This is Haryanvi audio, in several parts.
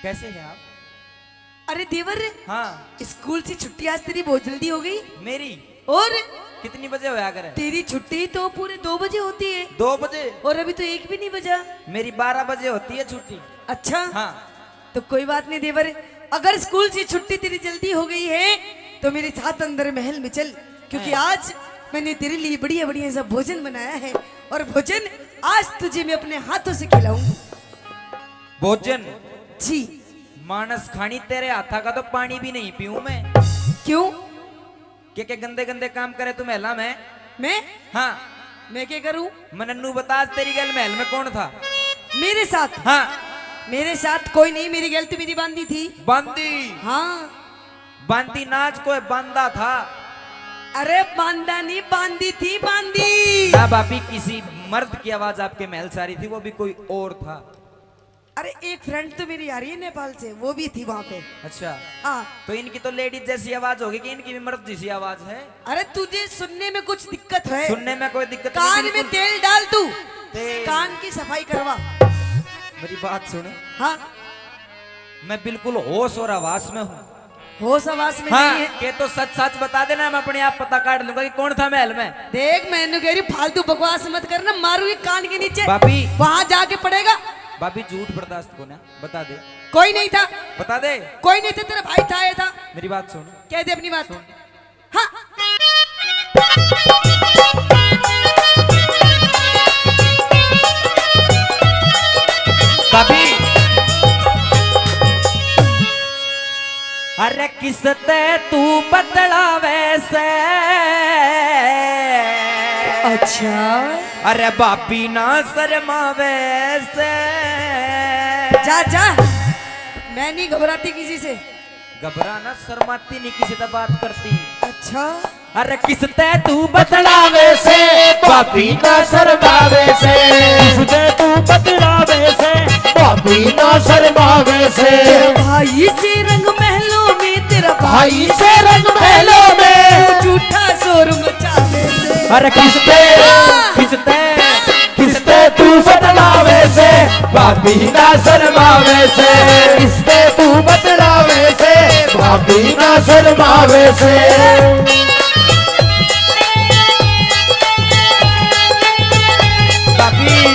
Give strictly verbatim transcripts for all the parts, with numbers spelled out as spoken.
कैसे हैं आप? अरे देवर, हाँ। स्कूल से छुट्टी आज तेरी बहुत जल्दी हो गई। मेरी? और? कितनी बजे होया करे? तेरी छुट्टी तो पूरे दो बजे होती है। दो बजे? और अभी तो एक भी नहीं बजा। मेरी बारह बजे होती है छुट्टी। अच्छा? हाँ। तो कोई बात नहीं देवर, अगर स्कूल से छुट्टी तेरी जल्दी हो गई है तो मेरे साथ अंदर महल में चल, क्योंकि हाँ। आज मैंने तेरे लिए बढ़िया बढ़िया सा भोजन बनाया है और भोजन आज तुझे मैं अपने हाथों से खिलाऊंगी। भोजन? जी। मानस खानी, तेरे हाथा का तो पानी भी नहीं पीऊं मैं। क्यों? के के गंदे गंदे काम करे तू महला में? मैं? हाँ। मैं क्या करूं? मन्नू बता, आज तेरी गैल महल में कौन था? मेरे साथ? हाँ। मेरे साथ कोई नहीं, मेरी गैल तो मेरी बांदी थी। बांदी? हाँ। बांदी नाच कोई बांदा था? अरे बांदा नहीं, बांदी थी, बांदी। ना भाभी, किसी मर्द की आवाज आपके महल से आ रही थी, वो भी कोई और था। अरे एक फ्रेंड तो मेरी आ रही है नेपाल से, वो भी थी वहाँ पे। अच्छा। हाँ। तो इनकी तो लेडीज जैसी आवाज होगी कि इनकी भी मर्द जैसी आवाज है? अरे तुझे सुनने में कुछ दिक्कत है? सुनने में कोई दिक्कत नहीं, कान में बिल्कुल। तेल डाल तू, तेल। कान की सफाई करवा। मेरी बात सुन। हाँ। मैं बिल्कुल होश और आवास में हूँ। होश आवास में हाँ, नहीं है। के तो सच सच बता देना, मैं अपने आप पता काट लूंगा कि कौन था महल में। देख, मैंने कह रही फालतू बकवास मत करना, मारूंगी कान के नीचे। भाभी। वहां जाके पड़ेगा। भाभी, झूठ बर्दाश्त को ना, बता दे। कोई नहीं था। बता दे। कोई नहीं था, तेरा भाई था, ये था। मेरी बात सुन। कह दे अपनी बात। सुन। हाँ। भाभी। अरे किसते तू बतलावे से? अच्छा। अरे भाभी ना शर्मावे से। जा, जा। मैं नहीं घबराती किसी से। घबरा ना, शर्माती नहीं किसी से बात करती। अच्छा। अरे किसते तू बतलावे से, भाभी ना शर्मावे से। किसते तू बतलावे से, भाभी ना शर्मावे से। तेरा भाई से रंग महलों में, तेरा भाई से रंग महलों में। तू झूठा शोर मचावे से। अरे किसते, हाँ। किसते, किसते तू बतलावे से, भाभी ना शर्मावे से। किसते तू बतलावे से, भाभी ना शर्मावे से। भाभी।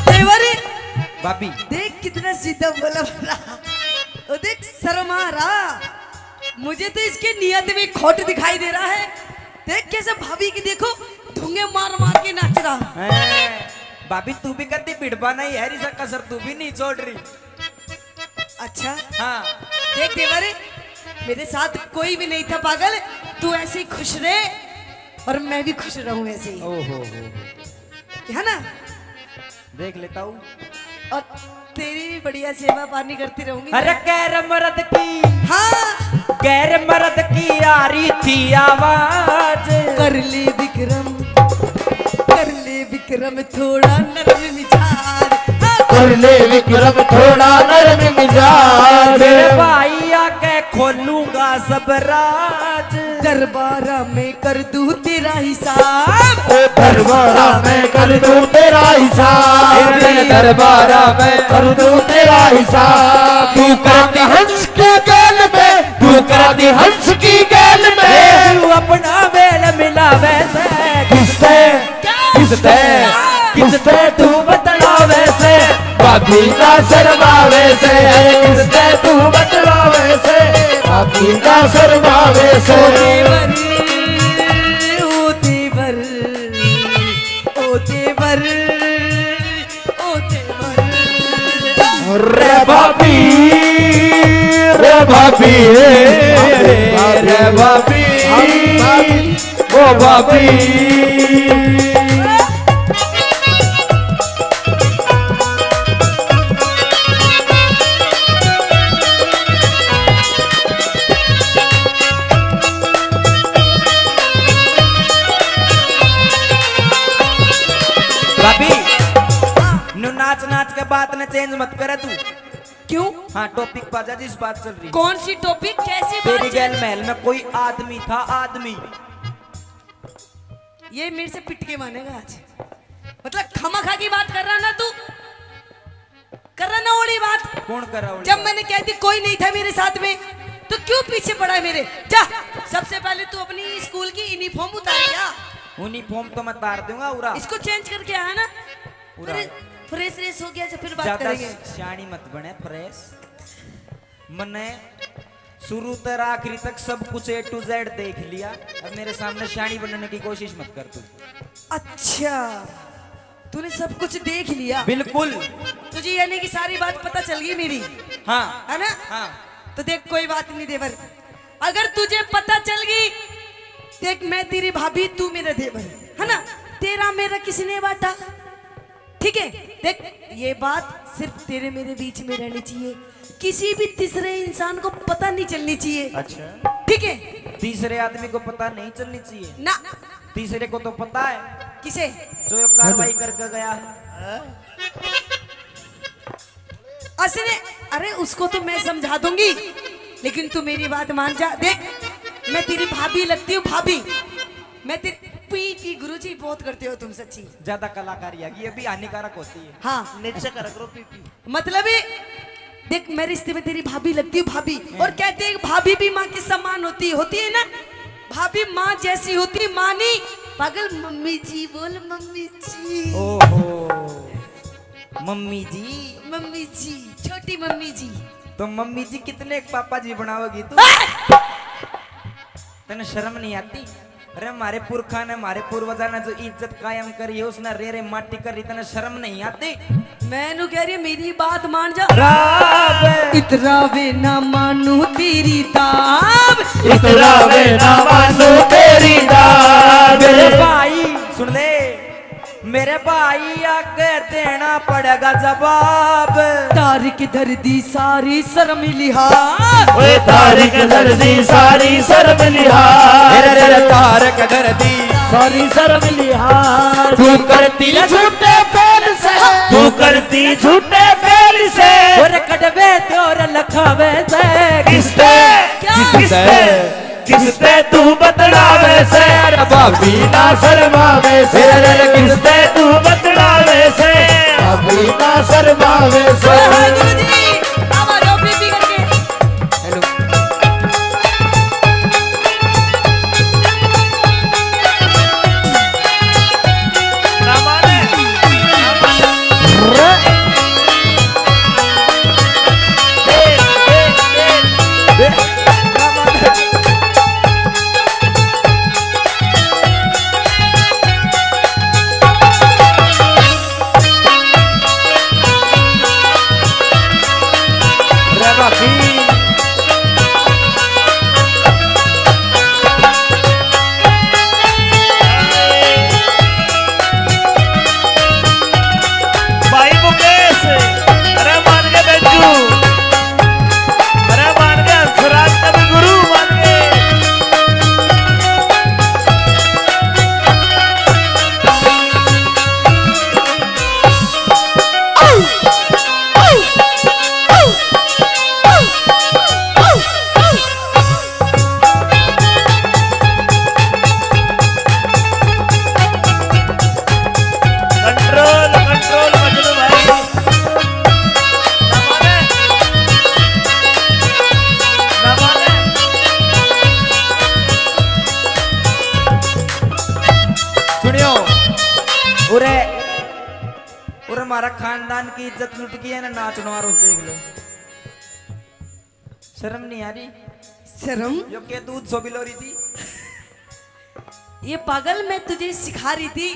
देवर, भाभी। देख कितना सीधा बोला भला। ओ देख शर्मा रहा। मुझे तो इसके नियत में खोट दिखाई दे रहा है। देख कैसे भाभी की देखो धुंगे मार मार के नाच रहा। हैं, भाभी तू भी कदी भिड़बा नहीं है, रिसा कसर तू भी नहीं छोड़ रही। अच्छा। हाँ। देख देवर, मेरे साथ कोई भी नहीं था पागल, तू ऐसे ही खुश रहे और मैं भी खुश रहूं ऐसे ही। ओहो हो। है ना? देख लेता हूँ। और तेरी भी बढ़िया सेवा पानी करती रहूंगी अरे मैं। गैर मर्द की, हाँ। गैर मर्द की आ रही थी आवाज। कर ले विक्रम, कर ले विक्रम थोड़ा नरम मिजाज। हाँ। कर ले विक्रम थोड़ा नरम मिजाज। मेरे भाई आके खोलूंगा सब राज। दरबारा में कर दूं तेरा हिसाब। ओ दरबारा में कर दूं तेरा हिसाब। तेरे दरबारा में कर दूं तेरा हिसाब। तू करती हंस के गैल में, तू करती हंस की गैल में। तू अपना मेल मिलावे से। किससे, किससे, किससे तू बतलावे से? भाभी ना शर्मावे से। किससे तू बतलावे से? भाभी ना शर्मावे से। ओ देवर, ओ देवर, ओ देवर, ओ देवर। रे भाभी, रे भाभी, रे भाभी, ओ भाभी। अभी हाँ। न्यू नाच नाच के बात ने चेंज मत करे तू। क्यों? हाँ, टॉपिक पाजा जिस बात चल रही। कौन सी टॉपिक, कैसी बात तेरी चल गैल महल में कोई आदमी था, आदमी। ये मेरे से पिट के मानेगा आज। मतलब, खामखा की बात कर रहा ना तू, कर रहा ना ओली बात। कौन कर रहा ओली जब बात? मैंने कह दी कोई नहीं था मेरे साथ में, तो क्यों पीछे पड़ा है मेरे? जा, सबसे पहले तू अपनी स्कूल की यूनिफॉर्म उतार, क्या? यूनिफॉर्म तो मैं उतार दूंगा उरा। इसको चेंज करके आया ना, उरा। फ्रे-, फ्रेश व्रेश हो गया, तो फिर बात ज्यादा करेंगे। सियाणी मत बने, फ्रेश। मन्ने शुरू तक आखिरी तक सब कुछ A to Z देख लिया। अब मेरे सामने शानी बनने की कोशिश मत कर तू। अच्छा, तूने सब कुछ देख लिया? बिल्कुल। तुझे यानी कि सारी बात पता चल गई मेरी? हाँ। है ना? हाँ। तो देख, कोई बात नहीं देवर, अगर तुझे पता चल गई, देख, मैं तेरी भाभी, तू मेरा देवर, है ना? तेरा मेरा किसने बांटा? ठीक है, देख, ये बात सिर्फ तेरे मेरे बीच में रहनी चाहिए, किसी भी तीसरे इंसान को पता नहीं चलनी चाहिए। अच्छा। ठीक है? तीसरे आदमी को पता नहीं चलनी चाहिए ना। तीसरे को तो पता है। किसे? जो ये कार्रवाई करके गया है। असने, अरे, उसको तो मैं समझा दूंगी, लेकिन तू मेरी बात मान जा। देख, मैं तेरी भाभी लगती हूँ, भाभी। मैं तेरी पी पी, गुरुजी, बहुत करते हो तुम सच्ची। ज्यादा कलाकारी आ गई, ये भी हानिकारक होती है। हाँ। नीचे कर करो पी पी। मतलब ये, देख, मैं रिश्ते में तेरी भाभी लगती हूँ, भाभी। हम्म। और कहते हैं, भाभी भी माँ के समान होती, होती है ना? भाभी माँ जैसी होती, माँ नहीं। पागल, मम्मी जी बोल, मम्मी जी। ओहो, मम्मी जी। मम्मी जी, छोटी मम्मी जी। तो मम्मी जी कितने पापा जी बनाओगी तू? ए! तने शर्म नहीं आती? अरे, हमारे पुरखा ने, हमारे पूर्वजा ने जो इज्जत कायम करी है, उसने रे रे माटी करी, तने शर्म नहीं आती? मैं नू कह रही, मेरी बात मान जा। राब। इतरावे ना मानू तेरी दाब। इतरावे ना मानू तेरी दाब। मेरे भाई, सुन ले, मेरे भाई आगे देना पड़ेगा जवाब। तारिक दर्दी सारी शर्म लिहाज। ओए तारिक दर्दी सारी शर्म लिहाज। रे रे रे तारिक दर्दी सारी शर्म लिहाज। तू करती है झूठे फेल से, तू करती झूठे फेल से। और कटवे ते और लखावे से। किसते? क्या? किसते? किसते तू बतलावे से? अरे भाभी ना शर्मावे से। अरे किसते तू बतलावे से? भाभी ना शर्मावे से। वाह गुरु जी, अब आ जाओ प्रीति करके। हेलो। भाई मुकेश, अरे मान के बेंजू, अरे मान के हंसराज कवि गुरु मान के। कंट्रोल, कंट्रोल, मजनू भाई। सुनियो, उरे, उरे हमारा खानदान की इज्जत लुट गई है ना, नाच नवारो देख लो। शर्म नहीं आ रही? शर्म? यो के दूध सो बिलो रही थी? ये पागल, मैं तुझे सिखा रही थी।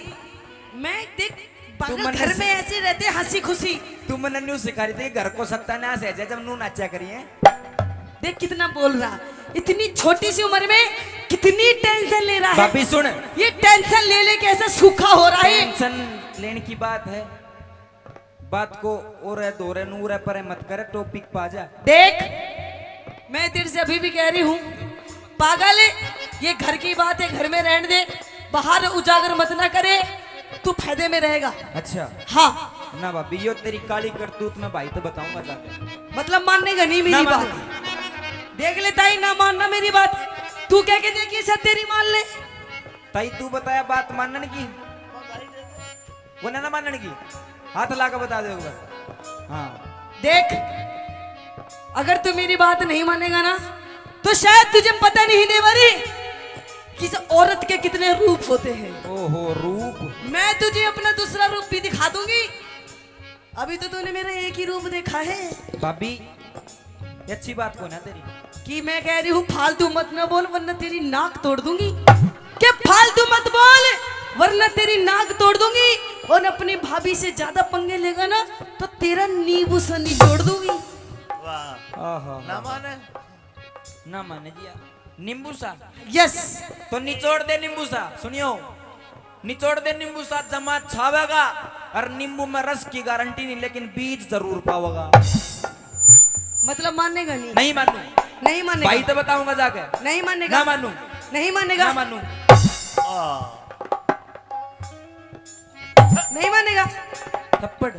मैं देख, पागल घर में ऐसे रहते, हंसी खुशी। तू मन्ने न्यू सिखा रही थी, घर को सत्यानाश है जब नू नाचा करिए। देख कितना बोल रहा, इतनी छोटी सी उम्र में कितनी टेंशन ले रहा है। भाभी सुन। ये टेंशन ले लेके ऐसा सूखा हो रहा है। टेंशन लेने की बात है, बात को और है, धोरे नूर है, परे मत करे, टॉपिक पा जा। देख, मैं तेरे से अभी भी कह रही हूँ, पागल, ये घर की बात है, घर में रहने दे, बाहर उजागर मत ना करे। तू दे में रहेगा। अच्छा। हाँ। ना भाभी, यो तेरी काली करतूत मैं भाई तो बताऊंगा जाके। मतलब मानेगा नहीं मेरी बात? देख ले ताई, ना मानना मेरी बात। तू कह के देखिए सर, तेरी मान ले। ताई तू बताया बात मानने की, वो ना, ना मानने की, हाथ ला के बता दे एक बार। हाँ। देख, अगर तू मेरी बात नहीं मानेगा ना, तो शायद तुझे पता नहीं देवरी, किस औरत के कितने रूप होते हैं। ओहो, रूप। मैं तुझे अपना दूसरा रूप भी दिखा दूंगी। अभी तो तूने मेरा एक ही रूप देखा है। भाभी, ये अच्छी बात को ना तेरी। कि मैं कह रही हूँ, फालतू मत ना बोल, वरना तेरी नाक तोड़ दूंगी। के फालतू मत बोल, वरना तेरी नाक तोड़ दूंगी। और अपनी भाभी से ज्यादा पंगे लेगा ना, तो तेरा नींबू से निचोड़ दूंगी। वाह। आहा। ना माने? ना माने जी यार। नींबू सा? यस। तो निचोड़ दे नींबू सा। सुनियो, निचोड़ दे नींबू सा, जमा छावेगा। और नींबू में रस की गारंटी नहीं, लेकिन बीज जरूर पावेगा। मतलब मानेगा नहीं? नहीं मानू। नहीं मानेगा? भाई तो बताऊंगा जाके। नहीं मानेगा? ना मानू। नहीं मानेगा? ना मानू। आ। नहीं मानेगा? थप्पड़।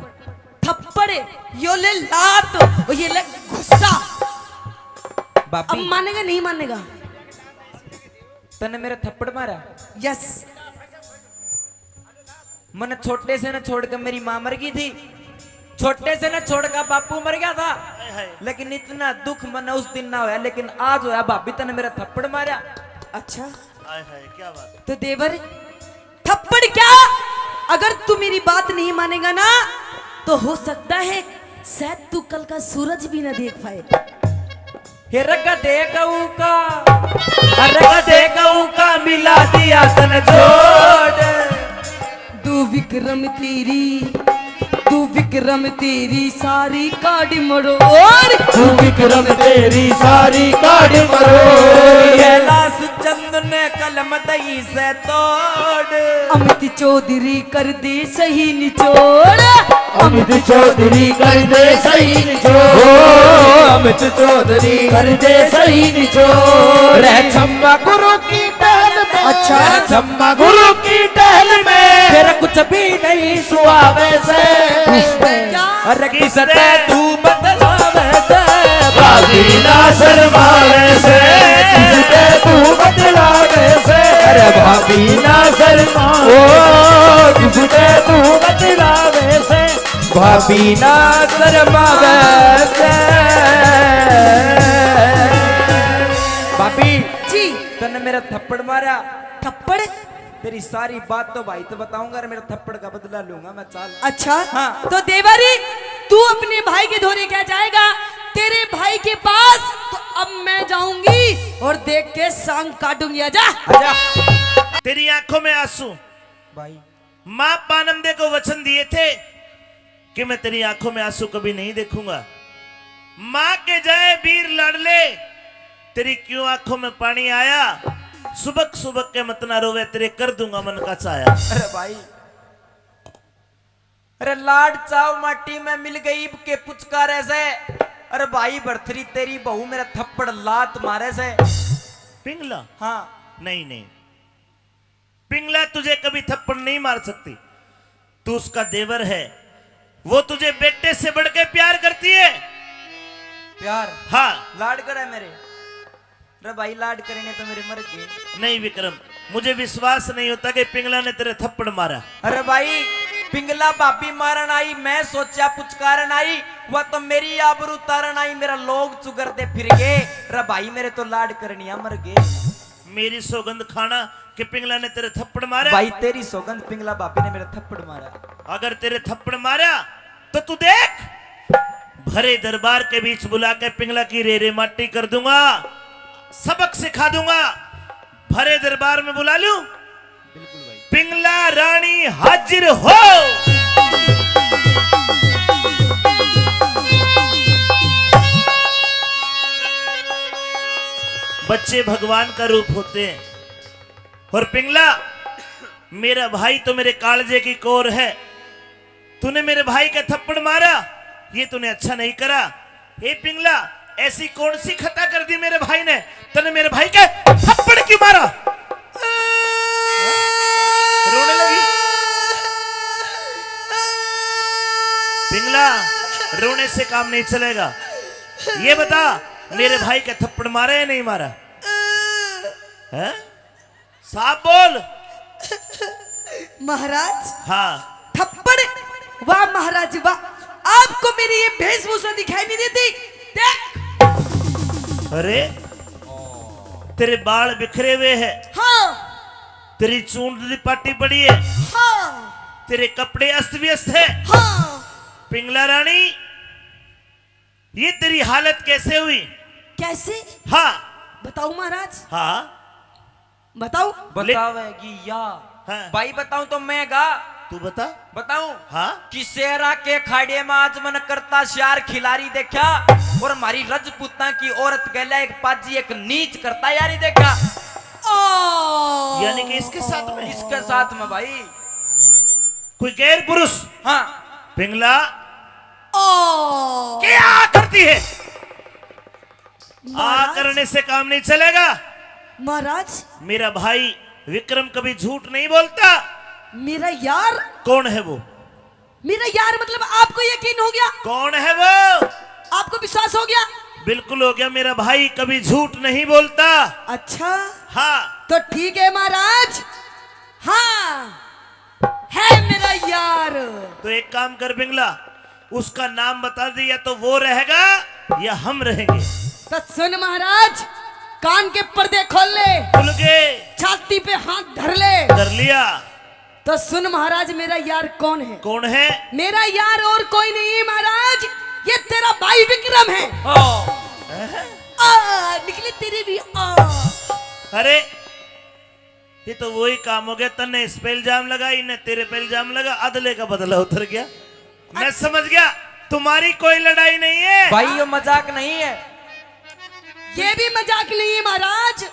थप्पड़। यो ले लात, और ये ले गुस्सा। भाभी। अब मानेगा, नहीं मानेगा? तन्ने मेरा थप्पड़ मारा? यस। मने छोटे से ना छोड़ के मेरी माँ मर गई थी, छोटे से ना छोड़ के बापू मर गया था, हाय, हाय। लेकिन इतना दुख मने उस दिन ना होया, लेकिन आज होया भाभी, तन्ने मेरा थप्पड़ मारा। अच्छा। हाय, हाय, क्या बात है। तो देवर, थप्पड़ क्या, अगर तू मेरी बात नहीं मानेगा ना, तो हो सकता है शायद तू कल का सूरज भी ना देख पाए। हे रगदे गऊ का, रगदे गऊ का मिला दिया तन जोड़। दू विक्रम तेरी, दू विक्रम तेरी सारी काड़ मरोड़। दू विक्रम तेरी सारी काड़ मरोड़। कैलाश चंद ने कलम दई से तोड़। अमित चौधरी कर दे सही निचोड़। अमित चौधरी कर दे सही निचोड़। ओ, अमित चौधरी कर दे सही निचोड़। रे छम्मा गुरु की टहल में। अच्छा। रे छम्मा गुरु की टहल में। तेरा कुछ भी नहीं सुहावे से। क्या? अरे किसते तू बतलावे से? भाभी ना शर्मावे से। किसते तू बतलावे से? अरे भाभी ना शर्मा। ओ, किसते तू बतलावे से? भाभी ना शर्मावे से। भाभी, जी। तन्ने मेरा थप्पड़ मारा। थप्पड़? तेरी सारी बात तो भाई तो बताऊंगा और मेरा थप्पड़ का बदला लूंगा मैं, चाल। अच्छा? हाँ। तो देवरी, तू अपने भाई के धोरे क्या जाएगा? तेरे भाई के पास तो अब मैं जाऊंगी और देख के सांग काटूंगी। आजा। आजा। तेरी आंखों में आंसू। भाई। माँ पानमदे को वचन दिए थे कि मैं तेरी आंखों में आंसू कभी नहीं देखूंगा। माँ के जाए वीर लाडले, तेरी क्यों आंखों में पानी आया? सुबक सुबक के मत ना रोवे, तेरे कर दूंगा मन का चाया। अरे भाई, अरे लाड चाव माटी में मिल गई इब के पुचकारे से। अरे भाई भरथरी, तेरी बहू मेरा थप्पड़ लात मारे से। पिंगला? हाँ। नहीं, नहीं, पिंगला तुझे कभी थप्पड़ नहीं मार सकती। तू उसका देवर है, वो तुझे बेटे से बढ़ के प्यार करती है। प्यार? हाँ। लाड करे मेरे। रे भाई, लाड करे ने तो मेरे मर गए। नहीं विक्रम, मुझे विश्वास नहीं होता कि पिंगला ने तेरे थप्पड़ मारा। अरे भाई, पिंगला भाभी मारन आई, मैं सोचा पुचकारन आई, वह तो मेरी आबरू तारन आई, मेरा लोग चुगरते फिर गए। रे भाई, मेरे तो लाड करनिया मर गए। मेरी सौगंध खाना कि पिंगला ने तेरे थप्पड़ मारा। भाई, तेरी सौगंध, पिंगला भाभी ने मेरा थप्पड़ मारा। अगर तेरे थप्पड़ मारा तो तू देख, भरे दरबार के बीच बुला के पिंगला की रे रे माटी कर दूंगा, सबक सिखा दूंगा। भरे दरबार में बुला लूं? बिल्कुल भाई। पिंगला रानी हाजिर हो। बच्चे भगवान का रूप होते हैं। और पिंगला, मेरा भाई तो मेरे कालजे की कोर है। तूने मेरे भाई का थप्पड़ मारा, ये तूने अच्छा नहीं करा। हे पिंगला, ऐसी कौन सी खता कर दी मेरे भाई ने, तूने मेरे भाई के थप्पड़ क्यों मारा? रोने लगी। ना, रोने से काम नहीं चलेगा। ये बता, मेरे भाई का थप्पड़ मारा या नहीं मारा? हैं? साफ बोल। महाराज। हाँ। थप्पड़? वाह महाराज वाह, आपको मेरी ये वेशभूषा दिखाई नहीं देती? देख। अरे, तेरे बाल बिखरे हुए हैं। हाँ। तेरी चूंद भी पाटी पड़ी है। हाँ। तेरे कपड़े अस्त व्यस्त है। हाँ। पिंगला रानी, ये तेरी हालत कैसे हुई? कैसे? हाँ। बताऊं महाराज? हाँ। बताऊं? बतावेगी या? हाँ। भाई बताऊं तो मैं गा। तू बता। बताऊं? हाँ। कि शेरा के खाड़े में आज मन करता श्यार खिलारी देखा, और हमारी रजपूतां की औरत गैला एक पाजी एक नीच करता यारी देखा। ओ। यानी कि इसके साथ में? इसके साथ में भाई। कोई गैर पुरुष? हाँ। पिंगला। ओ। क्या करती है? आ महाराज। करने से काम नहीं चलेगा। महाराज। मेरा भाई विक्रम कभी झूठ नहीं बोलता। मेरा यार? कौन है वो? मेरा यार मतलब आपको यकीन हो गया? कौन है वो? आपको विश्वास हो गया? बिल्कुल हो गया, मेरा भाई कभी झूठ नहीं बोलता। अच्छा। हाँ। तो ठीक है महाराज। हाँ, है मेरा यार। तो एक काम कर पिंगला, उसका नाम बता दे, या तो वो रहेगा या हम रहेंगे। तो सुन महाराज, कान के पर्दे खोल ले। खुल गए। छाती पे हाथ धर ले। धर लिया। तो सुन महाराज, मेरा यार कौन है? कौन है? मेरा यार और कोई नहीं है महाराज, ये तेरा भाई विक्रम है। हाँ। आ, निकले तेरे भी आ। अरे, ये तो वही काम हो गया, तन्ने इस पे इल्जाम लगा, इन्हें तेरे पे इल्जाम लगा, अदले का बदला उतर गया। मैं समझ गया, तुम्हारी कोई लड़ाई नहीं है। भाई, ये मजाक नहीं है। ये भी मजाक नहीं है महाराज,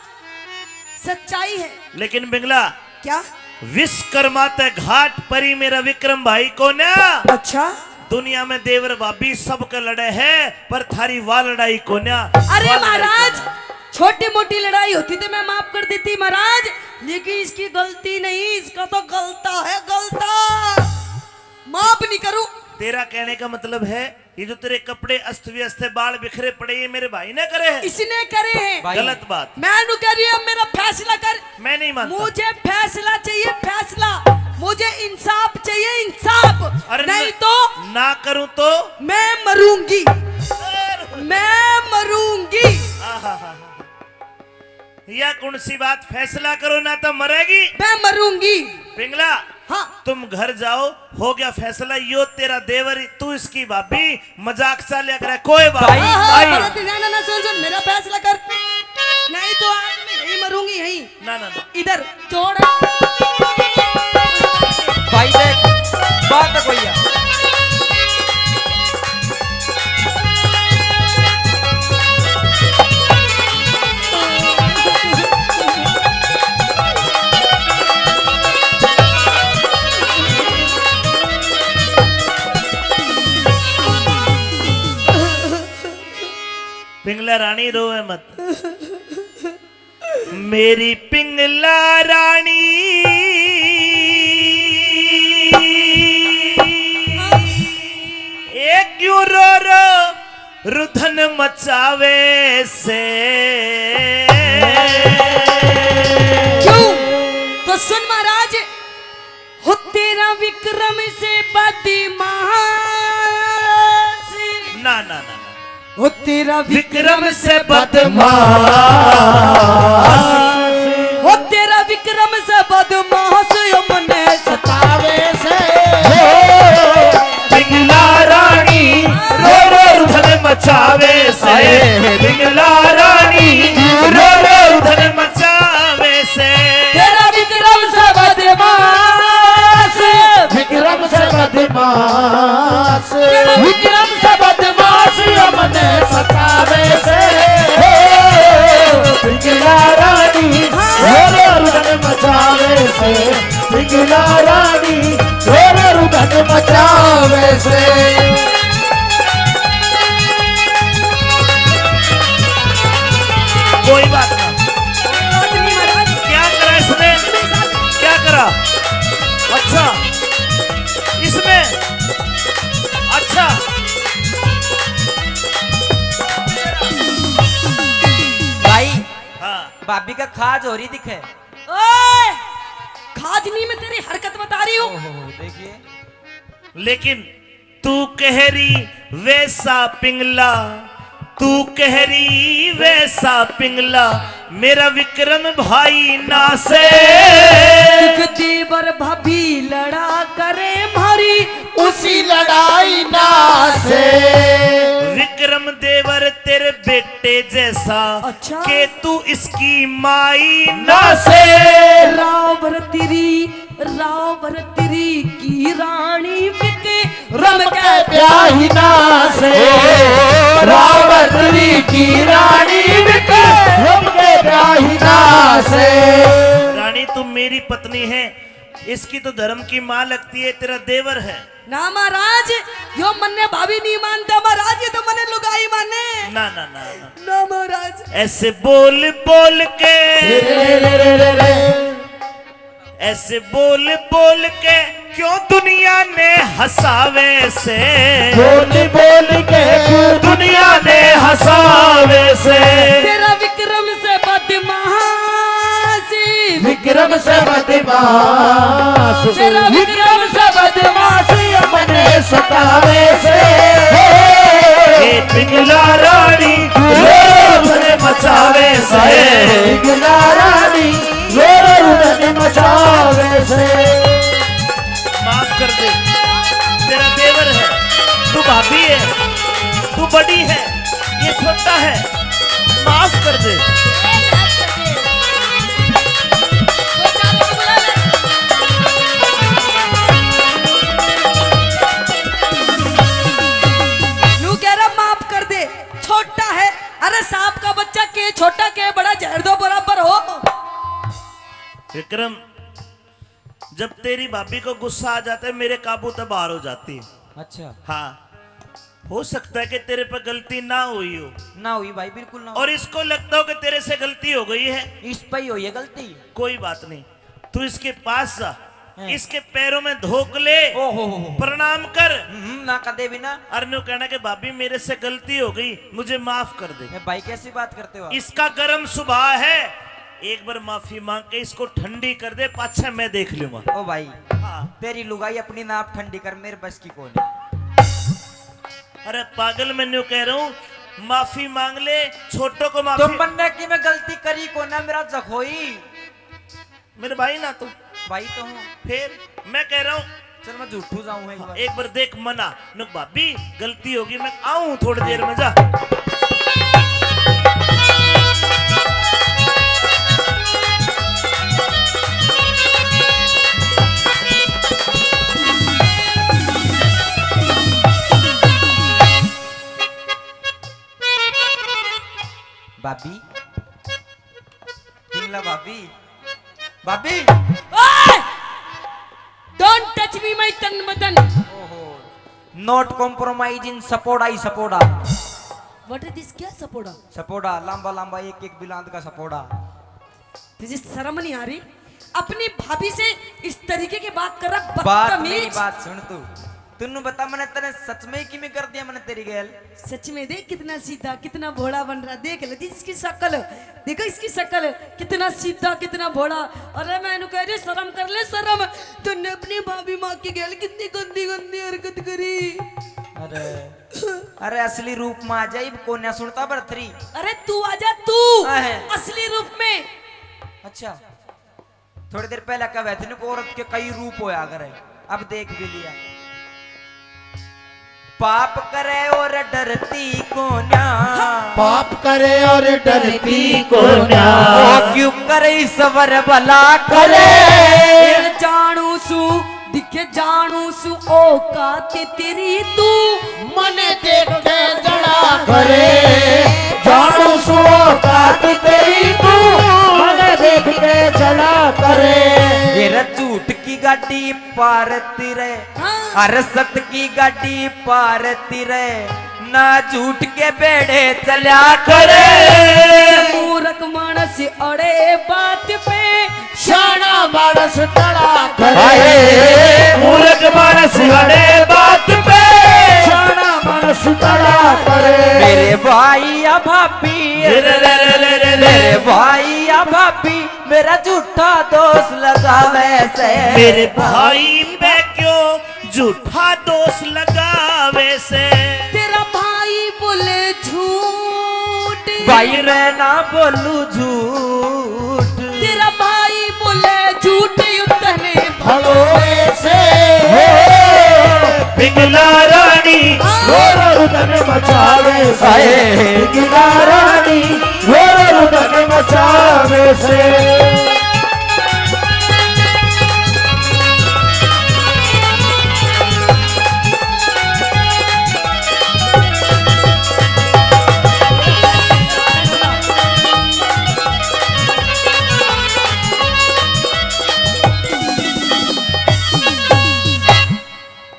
सच्चाई है। लेकिन पिंगला, क्या? विश्वकर्मा ते घाट परी मेरा विक्रम भाई कोन्या। अच्छा। दुनिया में देवर भाभी सबके लड़े है, पर थारी वा लड़ाई कोन्या। अरे वा लड़ाई महाराज, कोन्या। छोटी मोटी लड़ाई होती तो मैं माफ कर देती महाराज, लेकिन इसकी गलती नहीं, इसका तो गलता है, गलता। माफ नहीं करूं। तेरा कहने का मतलब है, ये जो तेरे कपड़े अस्त व्यस्त है, बाल बिखरे पड़े, ये मेरे भाई ने करे हैं? इसने करे हैं। भाई। गलत बात। मैं नु कह रही हूं, मेरा फैसला कर। मैं नहीं मानता। मुझे फैसला चाहिए, फैसला। मुझे इंसाफ चाहिए, इंसाफ। अरे नहीं न-, तो ना करूं तो? मैं मरूंगी। अरे। मैं मरूंगी। आहाहा। या कौन सी बात, फैसला करो ना तो मरेगी। मैं मरूंगी। पिंगला, हाँ। तुम घर जाओ, हो गया फैसला, यो तेरा देवर, तू इसकी भाभी, मजाक चाल्या करे, कोई बात भाई। नहीं। हाँ, हाँ, आई। पर तू ना, ना, ना, सुन, सुन, मेरा फैसला कर, नहीं तो आज मैं यहीं मरूंगी, यहीं। ना, ना, ना। इधर जोड़। भाई देख, बात कोई है। पिंगला रानी रोवे मत। मेरी पिंगला रानी, ए क्यों रो रो रुधन मचावे से? क्यों? तो सुन महाराज, हो तेरा विक्रम से बदमाश। ना, ना, ना, ना। हो तेरा विक्रम से बदमाश। हो तेरा विक्रम से बदमाश, यो मने सतावे से। हो, पिंगला रानी, रो रो रुधन मचावे से। हाय। पिंगला रानी, रो रो रुधन मचावे से। तेरा विक्रम से बदमाश। विक्रम से बदमाश। विक्रम से बदमाश, यो मने सतावे से। हो, पिंगला रानी, रो रो रुधन मचावे से। पिंगला रानी, रो रो रुधन मचावे से। कोई बात ना। कोई बात नहीं महाराज। क्या करा इसने? क्या करा? अच्छा, इसमें, अच्छा, अभी का खाज हो रही दिखे। ओए, खाज नहीं, मैं तेरी हरकत बता रही हूँ। ओहो, देखिए। लेकिन तू कह रही वैसा पिंगला, तू कह रही वैसा पिंगला, मेरा विक्रम भाई ना से। देवर भाभी लड़ा करे मारी, उसी लड़ाई ना से। विक्रम देवर तेरे बेटे जैसा, अच्छा। के तू इसकी माई ना से। रावर तेरी, रावर तेरी की रानी विक्रम के ब्याही ना से। रावर तेरी की रानी विक्रम के ब्याही ना से। रानी, तू मेरी पत्नी है, इसकी तो धर्म की माँ लगती है, तेरा देवर है। ना महाराज, यो मन्ने भाभी नहीं मानता महाराज, ये तो मन्ने लुगाई माने। ना, ना, ना, ना। ना महाराज। ऐसे बोल बोल के, रे, रे, रे। ऐसे बोल बोल के क्यों दुनिया ने हंसावे से। बोल बोल के क्यों दुनिया ने हंसावे से। तेरा विक्रम से बदमाशी। विक्रम से बदमाश। तेरा विक्रम से बदमाशी मने सतावे से। ए पिंगला रानी, लोर मचावे से। पिंगला रानी, लोर मचावे से। माफ कर दे, तेरा देवर है, तू भाभी है, तू बड़ी है, ये छोटा है, माफ कर दे। नू कह रहा माफ कर दे, छोटा है। अरे सांप का बच्चा के छोटा के बड़ा, जहर दो बराबर हो। विक्रम, जब तेरी भाभी को गुस्सा आ जाता है, मेरे काबू तो बाहर हो जाती है। अच्छा। हाँ, हो सकता है कि तेरे पे गलती ना हुई हो। ना हुई भाई, बिल्कुल ना हुई। और इसको लगता हो कि तेरे से गलती हो गई है। इस पे ही हुई है गलती। कोई बात नहीं, तू इसके पास जा, हैं। इसके पैरों में धोक ले, ओहो हो हो। प्रणाम कर। हम्म, ना कदे भी ना। और न्यू कहना कि भाभी, मेरे से गलती हो गई, मुझे माफ कर दे। ए भाई, कैसी बात करते हो आप? इसका गर्म स्वभाव है, एक बार माफी मांग के इसको ठंडी कर दे, पाछे मैं देख लूंगा। ओ भाई, हाँ। तेरी लुगाई अपनी नाप ठंडी कर, मेरे बस की कोनी। अरे पागल, मैं न्यू कह रहा हूँ, माफी मांग ले, छोटो को माफी। तो मन्ने की मैं गलती करी कोना, मेरा जखोई। मेरे भाई ना तू। भाई तो हूँ। फिर मैं कह रहा हूँ। चल मैं झूठू जाऊँ एक बार। एक बार देख मना, नुक भाभी गलती होगी, मैं आऊँ थोड़ी देर में, जा। भाभी, पिंगला भाभी, भाभी। ओए! Don't touch me, my तन बदन। ओहो, not compromise in सपोड़ा ही सपोड़ा। What is this? क्या सपोड़ा? सपोड़ा, लंबा लंबा एक एक बिलांद का सपोड़ा। तुझे शर्म नहीं आ रही? अपनी भाभी से इस तरीके की बात कर रहा, बात बदतमीज। मेरी बात सुन तू। तन्नू बता, मैंने तने सच में किमें कर दिया, मैंने तेरी गैल? सच में देख कितना सीधा, कितना भोला बन रहा। देख ले जी इसकी शक्ल, देखो इसकी शक्ल, कितना सीधा, कितना भोला। अरे मैं इन्हें कह रही, शर्म कर ले, शर्म। तूने अपनी भाभी माँ की गैल कितनी गंदी गंदी हरकत करी। अरे, अरे असली रूप में आ जा, इब कोन्या सुनता बरथरी। अरे तू आ जा, तू हाँ है। असली रूप में। अच्छा, थोड़ी देर पहले कहे थे ना कि औरत के कई रूप होया करे, अब देख भी लिया। पाप करे और डरती कोन्या। पाप करे और डरती कोन्या। ओ क्यों करे ईश्वर भला करे। करे। जानू सू दिखे जानू सू औकात तेरी तू। मने देख के जला करे। जानू सू औकात तेरी तू। मने देख के जला करे। ये रे झूठ की गाड़ी पारती रे। हाँ। अरे सत की गाड़ी पारती रे। ना झूठ के बेड़े चल्या करे। मूर्ख मानस अड़े बात पे। शाना मानस टला करे। हाय, मूर्ख मानस अड़े बात पे। शाना मानस टला करे। मेरे भाई या भाभी। रे रे रे रे रे रे। मेरे भाई या झूठा दोष लगावे से। मेरे भाई पे क्यों झूठा दोष लगावे से? तेरा भाई बोले झूठ। भाई मैं ना बोलू झूठ। तेरा भाई बोले झूठ, उतने भलोवे से। हो, पिघला रानी, हाँ। घोर रुदन मचावे से। हाय। पिघला रानी, घोर रुदन मचावे से।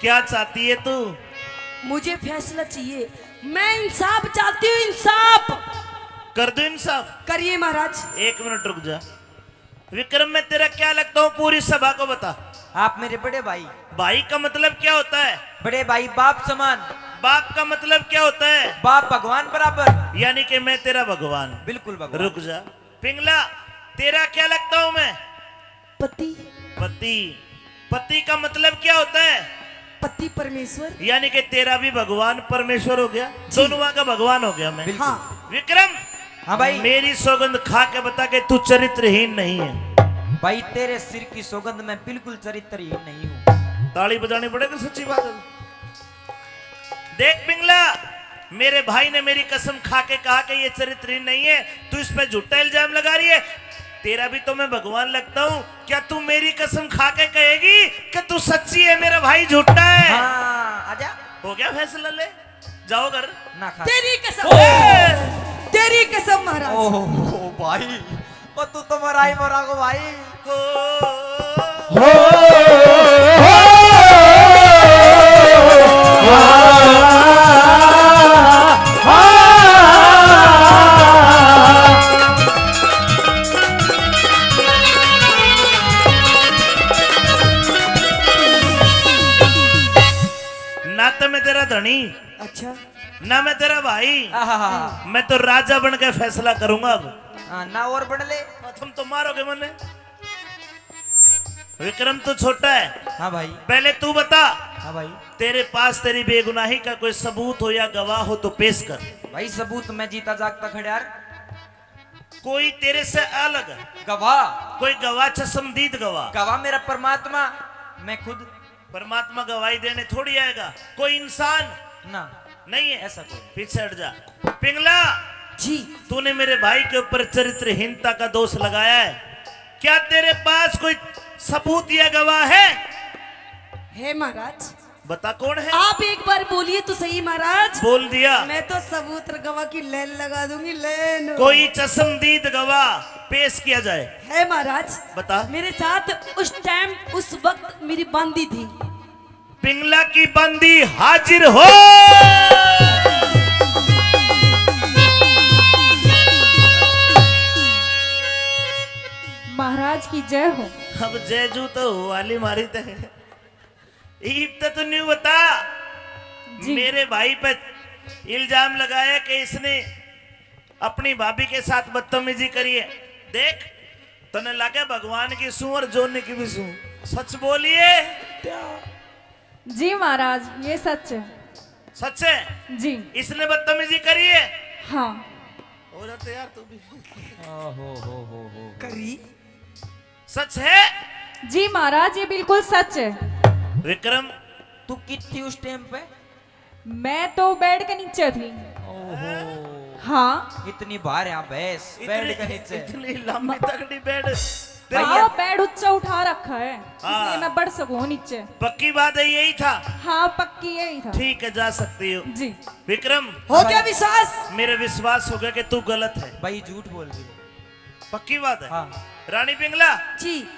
क्या चाहती है तू? मुझे फैसला चाहिए। मैं इंसाफ चाहती हूँ, इंसाफ। कर दो इंसाफ। करिए महाराज। एक मिनट रुक जा। विक्रम, मैं तेरा क्या लगता हूँ, पूरी सभा को बता। आप मेरे बड़े भाई। भाई का मतलब क्या होता है? बड़े भाई बाप समान। बाप का मतलब क्या होता है? बाप भगवान बराबर। यानी कि मैं तेरा भगवान। बिल्कुल भगवान। रुक जा पिंगला, तेरा क्या लगता हूँ मैं? पति। पति। पति का मतलब क्या होता है? पति परमेश्वर। यानी कि तेरा भी भगवान परमेश्वर हो गया, जी। दोनों का भगवान हो गया मैं। बिल्कुल। हाँ। विक्रम, हाँ भाई। मेरी सौगंध खा के बता के तू चरित्रहीन नहीं है। भाई, तेरे सिर की सौगंध, मैं बिल्कुल चरित्रहीन नहीं हूँ। ताली बजानी पड़ेगी, सच्ची बात है। देख पिंगला, मेरे भाई ने मेरी कसम खा के कहा कि ये चरित्रहीन नहीं है, तू इस पे झूठा इल्जाम लगा रही है। तेरा भी तो मैं भगवान लगता हूँ, क्या तू मेरी कसम खा के कहेगी कि तू सच्ची है, मेरा भाई झूठा है? हाँ, आजा। हो गया फैसला, ले जाओ घर। ना खा। तेरी कसम। ओए! तेरी कसम महाराज। ओहो भाई, ओ तू तो मराई मरागो भाई। हो। ना तो मैं तेरा धनी, अच्छा। ना मैं तेरा भाई। आहा। मैं तो राजा बन के फैसला करूंगा अब। हाँ, ना और बन ले। तुम तो मारोगे मने। विक्रम, तू छोटा है। हाँ भाई। पहले तू बता। हाँ भाई। तेरे पास तेरी बेगुनाही का कोई सबूत हो या गवाह हो तो पेश कर। भाई, सबूत मैं जीता जागता खड़ा यार। कोई तेरे से अलग गवाह। कोई गवाह, चश्मदीद गवाह। गवाह मेरा परमात्मा, मैं खुद। परमात्मा गवाही देने थोड़ी आएगा, कोई इंसान ना। नहीं है। ऐसा कोई। पीछे हट जा। पिंगला, जी। तूने मेरे भाई के ऊपर चरित्रहीनता का दोष लगाया है, क्या तेरे पास कोई सबूत या गवाह है? है महाराज। बता कौन है? आप एक बार बोलिए तो सही महाराज। बोल दिया। मैं तो सबूत और गवाह की लाइन लगा दूंगी, लाइन। कोई चश्मदीद गवाह पेश किया जाए। है महाराज। बता। मेरे साथ उस टाइम, उस वक्त मेरी बांदी थी। पिंगला की बांदी हाजिर हो। महाराज की जय हो। अब जय जू तो हो वाली मारी ते। इब तो तू न्यू बता, जी। मेरे भाई पे इल्जाम लगाया कि इसने अपनी भाभी के साथ बदतमीजी करी है। देख, तने लगे भगवान की सूं और जोनी की भी सूं। सच बोलिए। जी महाराज, ये सच है। सच है? जी। इसने बदतमीजी करी है? हाँ। हो जाते यार तू भी। ओहो हो हो हो। करी। सच है? जी महाराज, ये बिल्कुल सच है। विक्रम, तू कित थी उस टाइम पे? मैं तो बेड के नीचे थी। ओहो। हाँ। इतनी भार है भैंस, इतनी, बेड के नीचे। इतनी लंबी तगड़ी बेड। तेरी हाँ, ये बेड ऊंचा उठा रखा है, हाँ। इसलिए मैं बढ़ सकूं नीचे। पक्की बात है, यही था? हाँ, पक्की यही था। ठीक है, जा सकती हो। जी। विक्रम। हो गया विश्वास? मेरे विश्वास हो गया कि तू गलत है। भाई, झूठ बोल रही है। पक्की बात है? हाँ। रानी पिंगला। जी।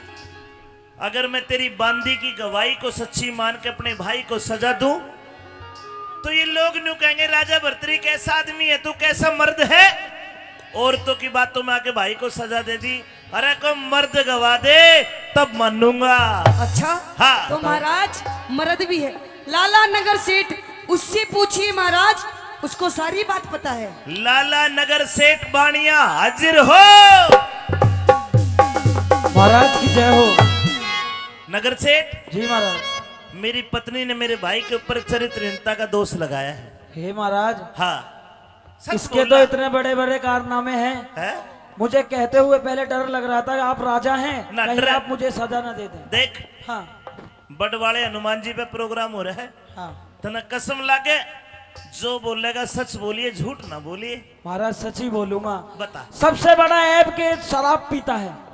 अगर मैं तेरी बांदी की गवाही को सच्ची मान के अपने भाई को सजा दूं, तो ये लोग न्यू कहेंगे, "राजा भर्तरी कैसा आदमी है, तू कैसा मर्द है?" औरतों की बातों में आके भाई को सजा दे दी। अरे, को मर्द गवा दे, तब मानूंगा। अच्छा? हाँ। तो महाराज, मर्द भी है। लाला नगर सेठ, उससे पूछिए महाराज, उसको सारी बात पता है। लाला नगर सेठ बाणिया हाजिर हो। महाराज की जय हो। नगर सेठ। जी महाराज। मेरी पत्नी ने मेरे भाई के ऊपर चरित्रहीनता का दोष लगाया है। हे महाराज। हाँ। सच इसके बोला। तो इतने बड़े बड़े कारनामे हैं। हैं? मुझे कहते हुए पहले डर लग रहा था कि आप राजा हैं, ना कहीं डर। आप मुझे सजा ना दे दें। देख। हाँ। बड़ वाले हनुमान जी पे प्रोग्राम हो रहा है। हाँ। तने कसम लागे, जो बोलेगा सच बोलिए, झूठ ना बोलिए। महाराज, सच ही बोलूंगा। बता। सबसे बड़ा ऐब के शराब पीता है।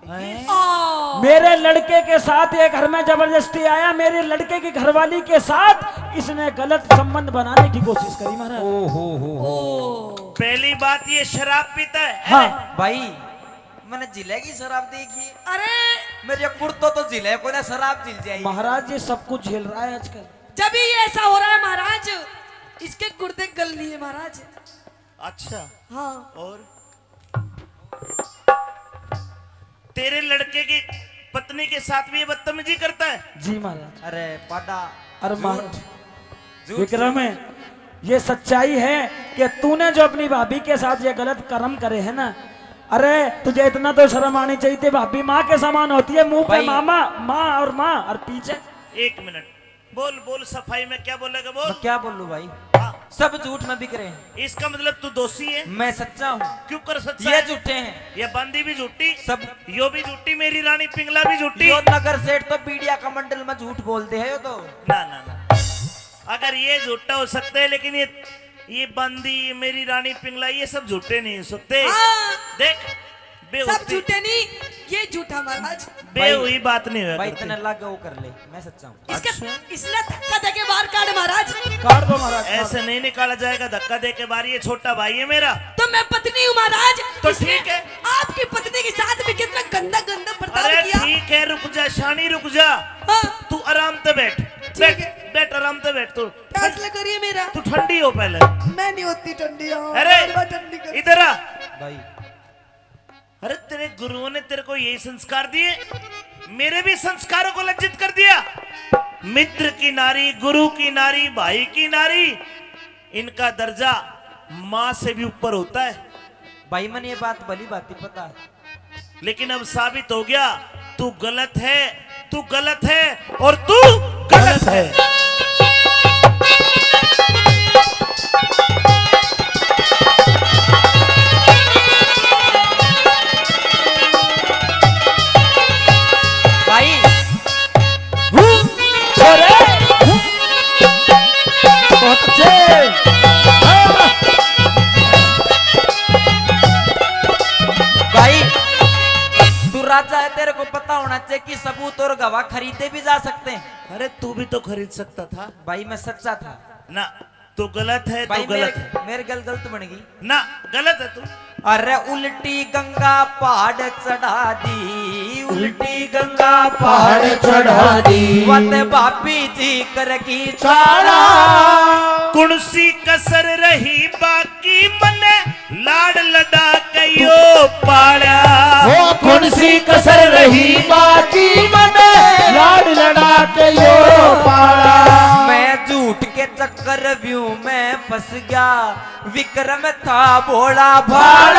हैं? ओ। मेरे लड़के के साथ ये घर में जबरदस्ती आया, मेरे लड़के की घरवाली के साथ इसने गलत संबंध बनाने की कोशिश करी महाराज। ओ हो हो हो। ओ। पहली बात, ये शराब पीता है। हाँ। भाई, मैंने जिले की शराब देखी। अरे। मेरे कुर्तो तो जिले को ना, शराब झिल जाए। महाराज, ये सब कुछ झेल रहा है आजकल। जब ही ऐसा हो रहा है महाराज, इसके गुर्दे गल लिए महाराज। अच्छा। हाँ। और तेरे लड़के की पत्नी के साथ भी ये बदतमीजी करता है? जी महाराज। अरे पाडा। अरे झूठ। महाराज। झूठ। विक्रम, ये सच्चाई है कि तूने जो अपनी भाभी के साथ ये गलत कर्म करे है ना, अरे तुझे इतना तो शर्म आनी चाहिए थी, भाभी माँ के समान होती है, मुंह पे भाई। मामा, माँ और माँ और पीछे। एक मिनट, बोल बोल, सफाई में क्या बोलेगा बोल। मैं क्या बोलूं भाई? हाँ। सब झूठ में बिक रहे हैं। इसका मतलब तू दोषी है? मैं सच्चा हूँ। क्यों कर सच्चा ये है? झूठे हैं। ये बांदी भी झूठी, सब। यो भी झूठी, मेरी रानी पिंगला भी झूठी। यो नगर सेठ तो बीड़िया का मंडल में झूठ बोलते हैं यो तो। ना ना ना, अगर ये झूठा हो सकता है, लेकिन ये, ये बांदी, मेरी रानी पिंगला, ये सब झूठे नहीं हो सकते। हाँ। देख, बे सब होती। झूठे नहीं, ये झूठा महाराज। बे भाई, हुई बात नहीं हुआ भाई, करती। इतने लागे वो कर ले, मैं सच्चा हूँ। इसके, अच्छा। इसने धक्का देके बाहर काट महाराज। काट दो महाराज, काट ऐसे दो। नहीं निकाला जाएगा, धक्का देके बाहर, ये छोटा भाई है मेरा। तो मैं पत्नी हूँ महाराज। तो इसने ठीक है। आपकी पत्नी के साथ भी कितना गंदा गंदा बर्ताव अरे किया। ठीक है, रुक जा शानी, रुक जा। हाँ। तू आराम से बैठ। ठीक बैठ, है। बैठ, आराम से बैठ तू। प्यास लग रही है मेरा। तू ठंडी हो पहले। मैं नहीं होती ठंडी, हाँ, अरे, बार-बार ठंडी कर। इधर आ। भाई। अरे, तेरे गुरुओं ने तेरे को यही संस्कार दिए, मेरे भी संस्कारों को लज्जित कर दिया। मित्र की नारी, गुरु की नारी, भाई की नारी, इनका दर्जा माँ से भी ऊपर होता है। भाई, मैंने ये बात भली भांति पता है। लेकिन अब साबित हो गया, तू गलत है, तू गलत है और तू गलत है। भाई, हूँ, अरे, हूँ, बहुत अच्छे। हाँ। भाई, तू राजा है, तेरे को पता होना चाहिए कि सबूत और गवाह खरीदे भी जा सकते हैं। अरे, तू भी तो खरीद सकता था। भाई, मैं सच्चा था। ना, तू गलत है, तू भाई, गलत मेरे, है। मेरे गल गलत बन गई। ना, गलत है तू। अरे उल्टी गंगा पहाड़ चढ़ा दी, उल्टी गंगा पहाड़ चढ़ा दी। वत भाभी जी करगी चाला। कुण सी कसर रही बाकी मने लाड़ लड़ा के यो पाला। हो कुण सी कसर रही बाकी मने लाड़ लड़ा के यो पाला। मैं झूठ के चक्कर व्यू में फंस गया, विक्रम था भोला भाला।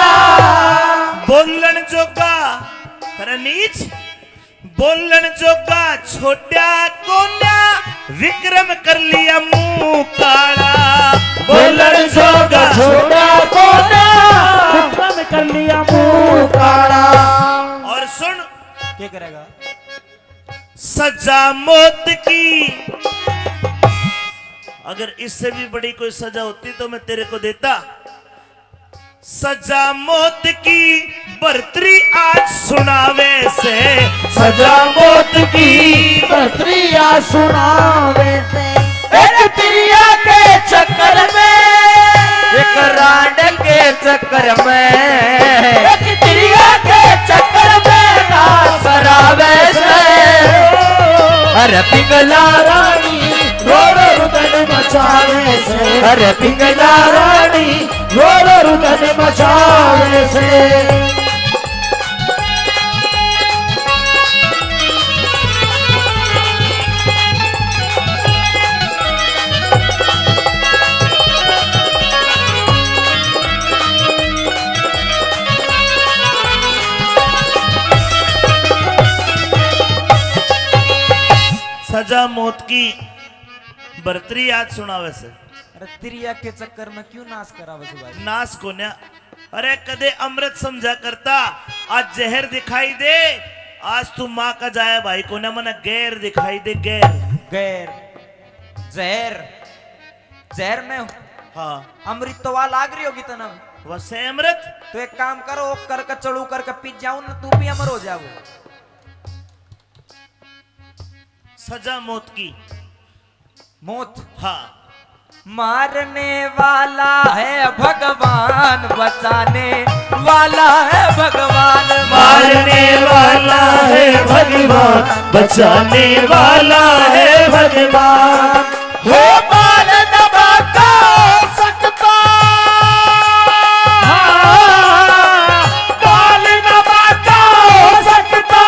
बोलण जोगा, अरे नीच, बोलण जोगा छोटा कोन्या, विक्रम कर लिया मुंह काला। बोलण जोगा छोटा कोन्या, विक्रम कर लिया मुंह काला। और सुन, क्या करेगा? सजा मौत की, अगर इससे भी बड़ी कोई सजा होती तो मैं तेरे को देता। सजा मौत की भरतरी आज सुनावे से, सजा मौत की भरतरी आज सुनावे से। एक तिरिया के चक्कर में, एक रांड के चक्कर में, एक तिरिया के चक्कर में ना सरावे से। अरे पिंगला रानी रो रो रुदन मचावे से। अरे पिंगला रानी रो रो रुदन मचावे से। मौत की भरतरी याद सुनावे से। अरे तिरिया के चक्कर में क्यों नाश करावे से भाई? नाश कोन्या। अरे कदे अमृत समझा करता, आज जहर दिखाई दे। आज तू माँ का जाया भाई कोन्या, मने गैर दिखाई दे, गैर। गैर, जहर, जहर में हाँ। अमृत तो वा लाग रही होगी तना। वसे अमृत। तो एक काम करो, करके चलू करके पी जाऊं ना, तू भी अमर हो जाओ। सजा मौत की। मौत। हाँ। मारने वाला है भगवान, बचाने वाला है भगवान। मारने वाला है भगवान, बचाने वाला है भगवान। हो मार दबा का सकता, हाँ, मार दबा का सकता,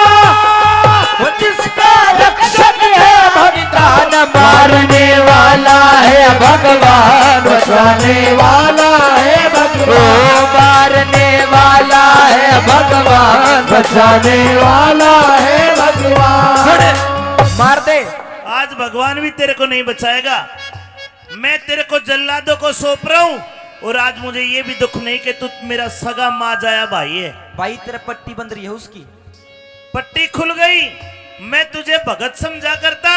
वो जिसका रक्षक है भगवान। मारने वाला है भगवान, बचाने वाला है भगवान। ओ मारने वाला है भगवान, बचाने वाला है भगवान। सुन, मार दे। आज भगवान भी तेरे को नहीं बचाएगा। मैं तेरे को जल्लादों को सौंप रहा हूँ, और आज मुझे ये भी दुख नहीं कि तू मेरा सगा माँ जाया भाई है। भाई, तेरे पट्टी बंध रही है उसकी। पट्टी खुल गई। मैं तुझे भगत समझा करता,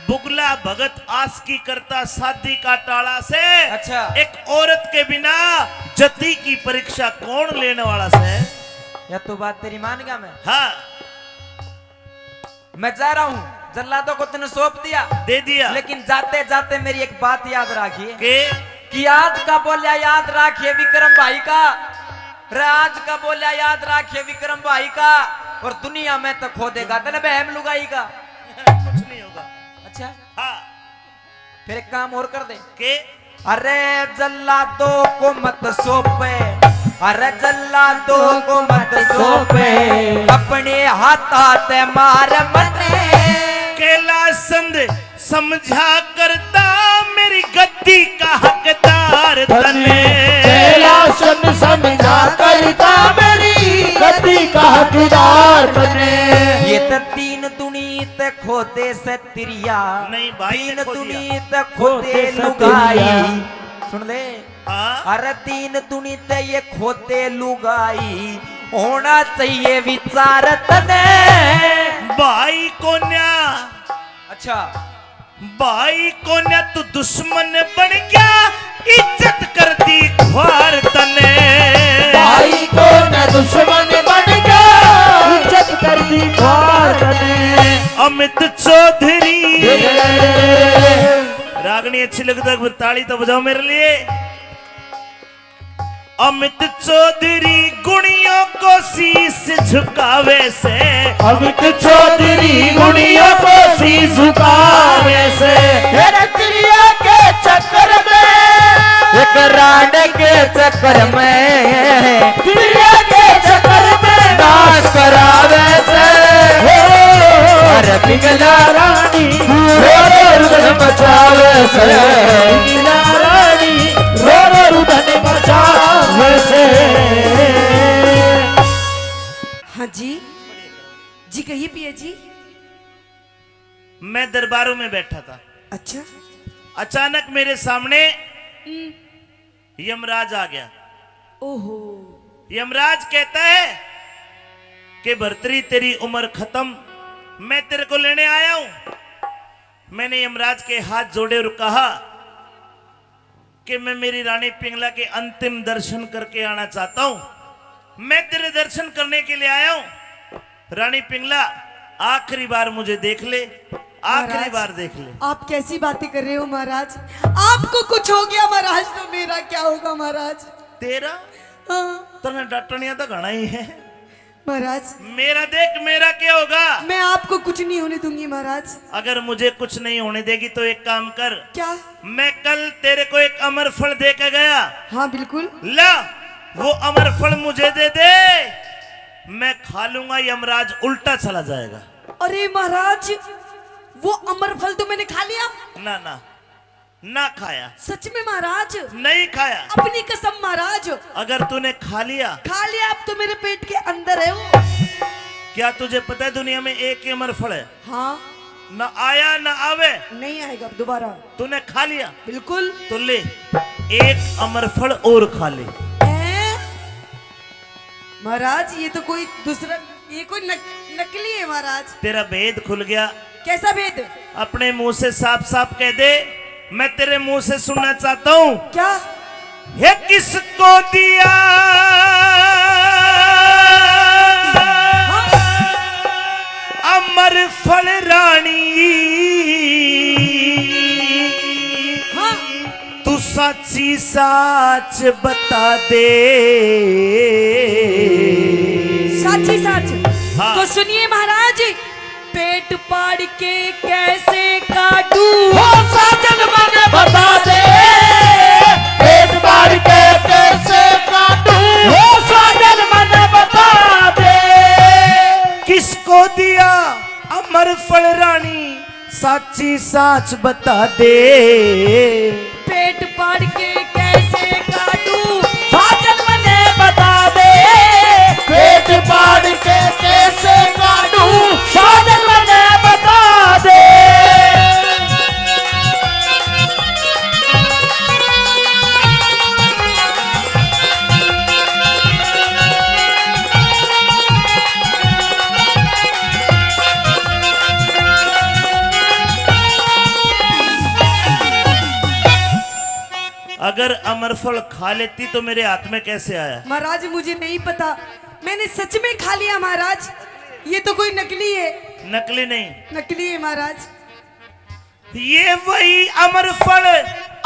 बुगला भगत आसकी करता, शादी का टाला से। अच्छा। एक औरत के बिना जति की परीक्षा कौन लेने वाला से? या तो बात तेरी मान गया मैं। हाँ। मैं जा रहा हूँ, जल्लादों को तूने सौंप दिया। दे दिया। लेकिन जाते जाते मेरी एक बात याद रखिए। के? कि आज का बोलिया याद रखिए विक्रम भाई का। रे आज का बोलिया याद रखिए विक्रम भाई का। और दुनिया में तो खो देगा तने बहम लुगाई का। कुछ नहीं होगा। अच्छा। हाँ। फिर एक काम और कर दे। के? अरे जल्लादों को मत सौंपे, अरे जल्लादों को मत सौंपे, अपने हाथा ते मार मने। कैलाश चंद समझा करता मेरी गद्दी का हकदार तने। कैलाश चंद समझा करता मेरी गद्दी का हकदार तने। ये तो तीन दुनी ते खोदे से तिरिया। नहीं भाई, तीन दुनी ते खोदे लुगाई। सुन ले। हाँ। अरे तीन दुनी ते ये खोदे लुगाई, होना चाहिए विचार तने। भाई कोन्या। अच्छा। भाई कोन्या तू दुश्मन बन गया, इज्जत कर दी ख्वार तने। भाई कोन्या दुश्मन बन गया, इज्जत कर दी ख्वार तने। अमित चौधरी। रागनी अच्छी लगता है, ताली तो बजाओ मेरे लिए। अमित चौधरी गुणियों को शीश झुकावे से। अमित चौधरी गुणियों को शीश झुकावे से। तेरे तिरिया के चक्कर में, एक राड के चक्कर में, तिरिया के चक्कर में नाश करावे से। हो, अरे पिघला रानी, रो रो रुदन मचावे से। पिघला रानी, रो रो रुदन मचावे से। हाँ जी, जी कहिए पिया जी। मैं दरबारों में बैठा था। अच्छा। अचानक मेरे सामने हम्म। यमराज आ गया। ओहो। यमराज कहता है कि भरतरी, तेरी उम्र खत्म, मैं तेरे को लेने आया हूं। मैंने यमराज के हाथ जोड़े और कहा कि मैं मेरी रानी पिंगला के अंतिम दर्शन करके आना चाहता हूं। मैं तेरे दर्शन करने के लिए आया हूं। रानी पिंगला, आखिरी बार मुझे देख ले, आखिरी महाराज, बार देख ले। आप कैसी बातें कर रहे हो महाराज? आपको कुछ हो गया महाराज तो मेरा क्या होगा महाराज? तेरा? हाँ। तने डटनिया तो घणा ही है। महाराज। मेरा देख, मेरा क्या होगा? मैं आपको कुछ नहीं होने दूंगी महाराज। अगर मुझे कुछ नहीं होने देगी तो एक काम कर। क्या? मैं कल तेरे को एक अमर फल दे के गया। हाँ, बिल्कुल। ला, वो अमर फल मुझे दे दे, मैं खा लूंगा, यमराज उल्टा चला जाएगा। अरे महाराज, वो अमर फल तो मैंने खा लिया। ना, ना, ना खाया। सच में महाराज? नहीं खाया। अपनी कसम महाराज। अगर तूने खा लिया। खा लिया, अब तो मेरे पेट के अंदर है वो। क्या तुझे पता है दुनिया में एक ही अमर फल है? हाँ। ना आया ना आवे। नहीं आएगा अब दोबारा। तूने खा लिया? बिल्कुल। तो ले, एक अमरफल और खा ले। हैं? महाराज, ये तो कोई दूसरा, ये कोई नक-, नकली है महाराज। तेरा भेद खुल गया। कैसा भेद? अपने मुंह से साफ साफ कह दे, मैं तेरे मुंह से सुनना चाहता हूँ। क्या? हे किसको दिया अमर फल रानी, हाँ। तू साची साच बता दे। साची साच। हाँ। तो सुनिए महाराज, पेट पाड़ के कैसे काटू? हो साजन मने बता दे। पेट पाड़ के कैसे काटू? हो साजन मने बता दे। किसको दिया अमर फल रानी, साची साच बता दे। पेट पाड़ के कैसे काटू? साजन मने बता दे। पेट पाड़ के कैसे काटू? साजन मने बता दे। अगर अमरफल खा लेती तो मेरे हाथ में कैसे आया? महाराज, मुझे नहीं पता, मैंने सच में खा लिया महाराज। ये तो कोई नकली है। नकली नहीं। नकली है महाराज। ये वही अमरफल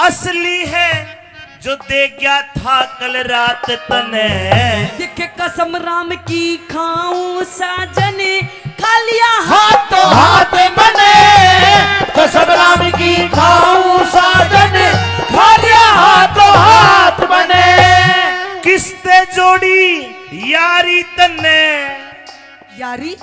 असली है जो दे गया था कल रात तने। देख कसम राम की खाऊं साजन, खा लिया हाथों हाथ मने। कसम राम की खाऊं साजन, खा लिया हाथों हाथ मने। किसते जोड़ी यारी तन्ने? यारी?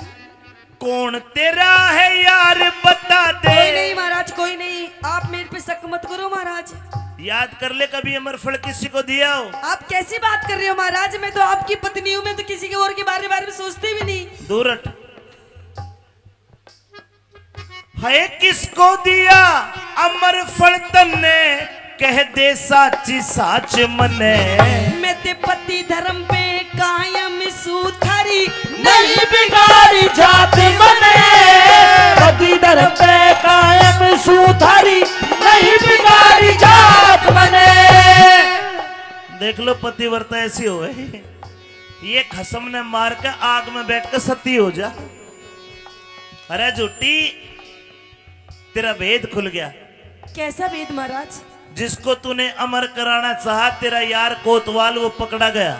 कौन तेरा है यार, बता दे। कोई नहीं महाराज, कोई नहीं, आप मेरे पे शक मत करो महाराज। याद कर ले, कभी अमरफल किसी को दिया हो? आप कैसी बात कर रहे हो महाराज, मैं तो आपकी पत्नी हूँ, मैं तो किसी के और के बारे बारे में सोचती भी नहीं। दूर हट। है किसको दिया अमरफल तन्ने, कह दे साची साच मने। मैं ते पति धर्म पे कायम सू, थारी नहीं बिगाड़ी जात मने। पति धर्म पे कायम सू, थारी नहीं बिगाड़ी जात मने। देख लो, पतिव्रता ऐसी होए, ये खसम ने मार के आग में बैठ के सती हो जा। अरे झूठी, तेरा भेद खुल गया। कैसा भेद महाराज? जिसको तूने अमर कराना चाहा, तेरा यार कोतवाल, वो पकड़ा गया।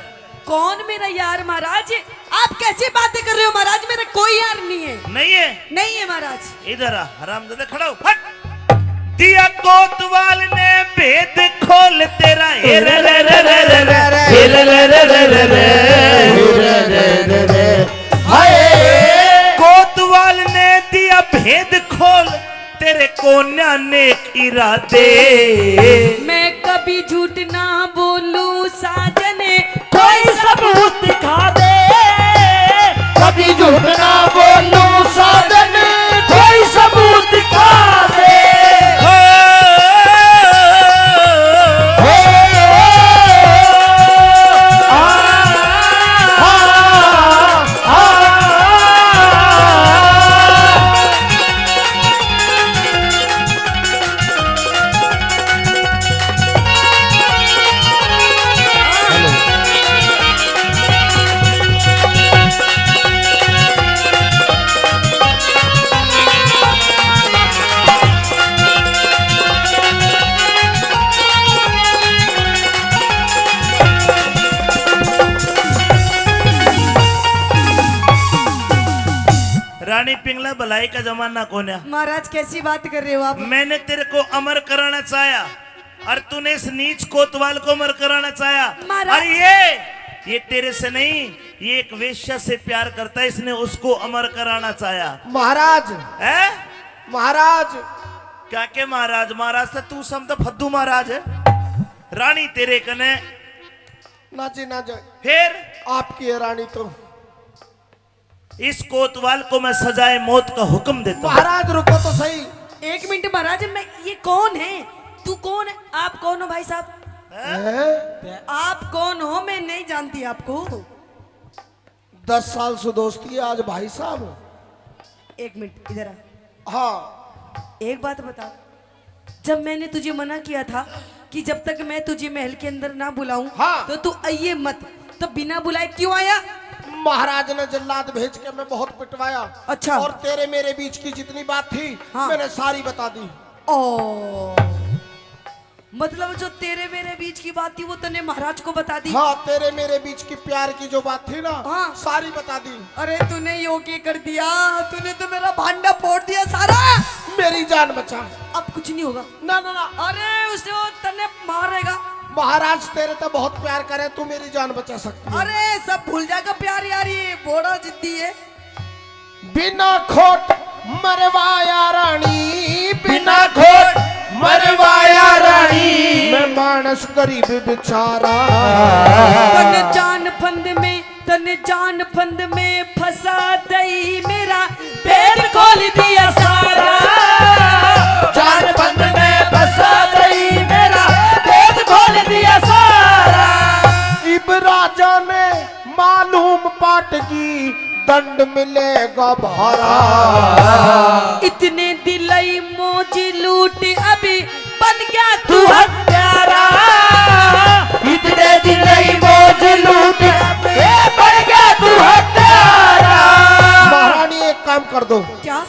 कौन मेरा यार महाराज? आप कैसी बातें कर रहे हो महाराज? मेरा कोई यार नहीं है। नहीं है? नहीं है महाराज। इधर आ, हरामजादा, खड़ा हो, हट। दिया कोतवाल ने भेद खोल तेरा, हे रे रे रे रे रे रे, हे रे रे रे रे रे रे, हे रे रे रे रे रे। हाय। कोतवाल ने दिया भेद खोल, तेरे कोन्या नेक इरादे। मैं कभी झूठ ना बोलूं साजन, कोई सबूत दिखा दे। कभी झूठ ना बोलूं साजन, कोई सबूत दिखा दे। हो, हो, आ, आ, आ, आ। रानी पिंगला, भलाई का जमाना कोन्या। महाराज, कैसी बात कर रहे हो आप? मैंने तेरे को अमर कराना चाहा और तूने इस नीच कोतवाल को अमर कराना चाहा। महाराज। और ये, ये तेरे से नहीं, ये एक वेश्या से प्यार करता है, इसने उसको अमर कराना चाहा। महाराज। हैं? महाराज। क्या के महाराज? महाराज तो तू समझ, फद्दू महाराज है। रानी तेरे कने। ना जी, ना जी। फिर? आपकी है रानी तो। इस कोतवाल को मैं सजाए मौत का हुक्म देता हूँ। महाराज, रुको तो सही। एक मिनट महाराज, मैं, ये कौन है? तू कौन है? आप कौन हो भाई साहब? हैं? आप कौन हो? मैं नहीं जानती आपको। दस साल से दोस्ती है, आज भाई साहब। एक मिनट, इधर आ। हाँ। एक बात बता, जब मैंने तुझे मना किया था कि जब तक मैं तुझे महल के अंदर ना बुलाऊं, हाँ। तो तू आइए मत, तो बिना बुलाए क्यों आया? महाराज ने जल्लाद भेज के मैं बहुत पिटवाया। अच्छा। और तेरे मेरे बीच की जितनी बात थी, हाँ। मैंने सारी बता दी। ओ, मतलब जो तेरे मेरे बीच की बात थी, वो तने महाराज को बता दी? हाँ, तेरे मेरे बीच की प्यार की जो बात थी ना, हाँ। सारी बता दी। अरे तूने यो के कर दिया, तूने तो मेरा भांडा फोड़ दिया सारा। मेरी जान बचा। अब कुछ नहीं होगा। ना, ना, ना। अरे उसे वो तने मारेगा। महाराज तेरे तो बहुत प्यार करे, तू मेरी जान बचा सकती है। अरे सब भूल जाएगा प्यार यार, ये बड़ा जिद्दी है। बिना खोट मरवाया रानी, बिना खोट मरवाया रानी, मैं मानस गरीब बेचारा। तन जान फंद में, तन जान फंद में फंसा दई, मेरा भेद खोल दिया सारा। जान फंद में फंसा दई, मेरा भेद खोल दिया सारा। इब राजा ने मालूम पाट की, दंड मिलेगा भारा। इतने दिलाई मौज लूट, अभी बन गया तू हत्यारा। इतने दिलाई मौज लूट, अभी बन गया तू हत्यारा। महारानी, एक काम कर दो। क्या?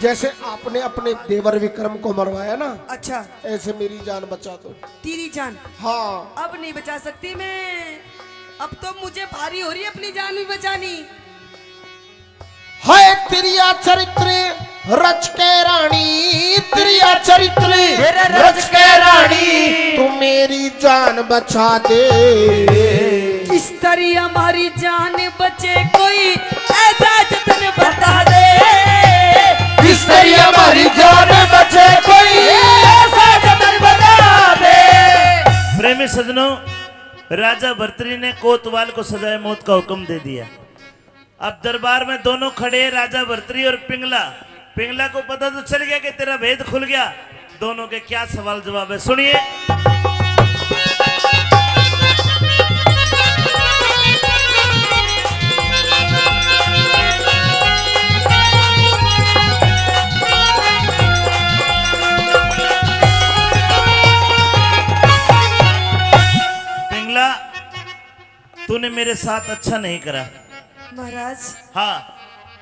जैसे आपने अपने देवर विक्रम को मरवाया ना, अच्छा। ऐसे मेरी जान बचा दो। तेरी जान? हाँ। अब नहीं बचा सकती मैं, अब तो मुझे भारी हो रही है अपनी जान भी बचानी। हाय तिरिया चरित्र रच के रानी, तिरिया चरित्र रच के रानी, तू मेरी जान बचा दे। किस तरी हमारी जान बचे कोई ऐसा जतन बता दे। किस तरी हमारी जान बचे कोई ऐसा जतन बता दे। प्रेमी सजनों, राजा भर्तरी ने कोतवाल को सजाए मौत का हुक्म दे दिया। अब दरबार में दोनों खड़े हैं, राजा भर्तरी और पिंगला। पिंगला को पता तो चल गया कि तेरा भेद खुल गया। दोनों के क्या सवाल जवाब है, सुनिए। पिंगला, तूने मेरे साथ अच्छा नहीं करा। महाराज, हाँ।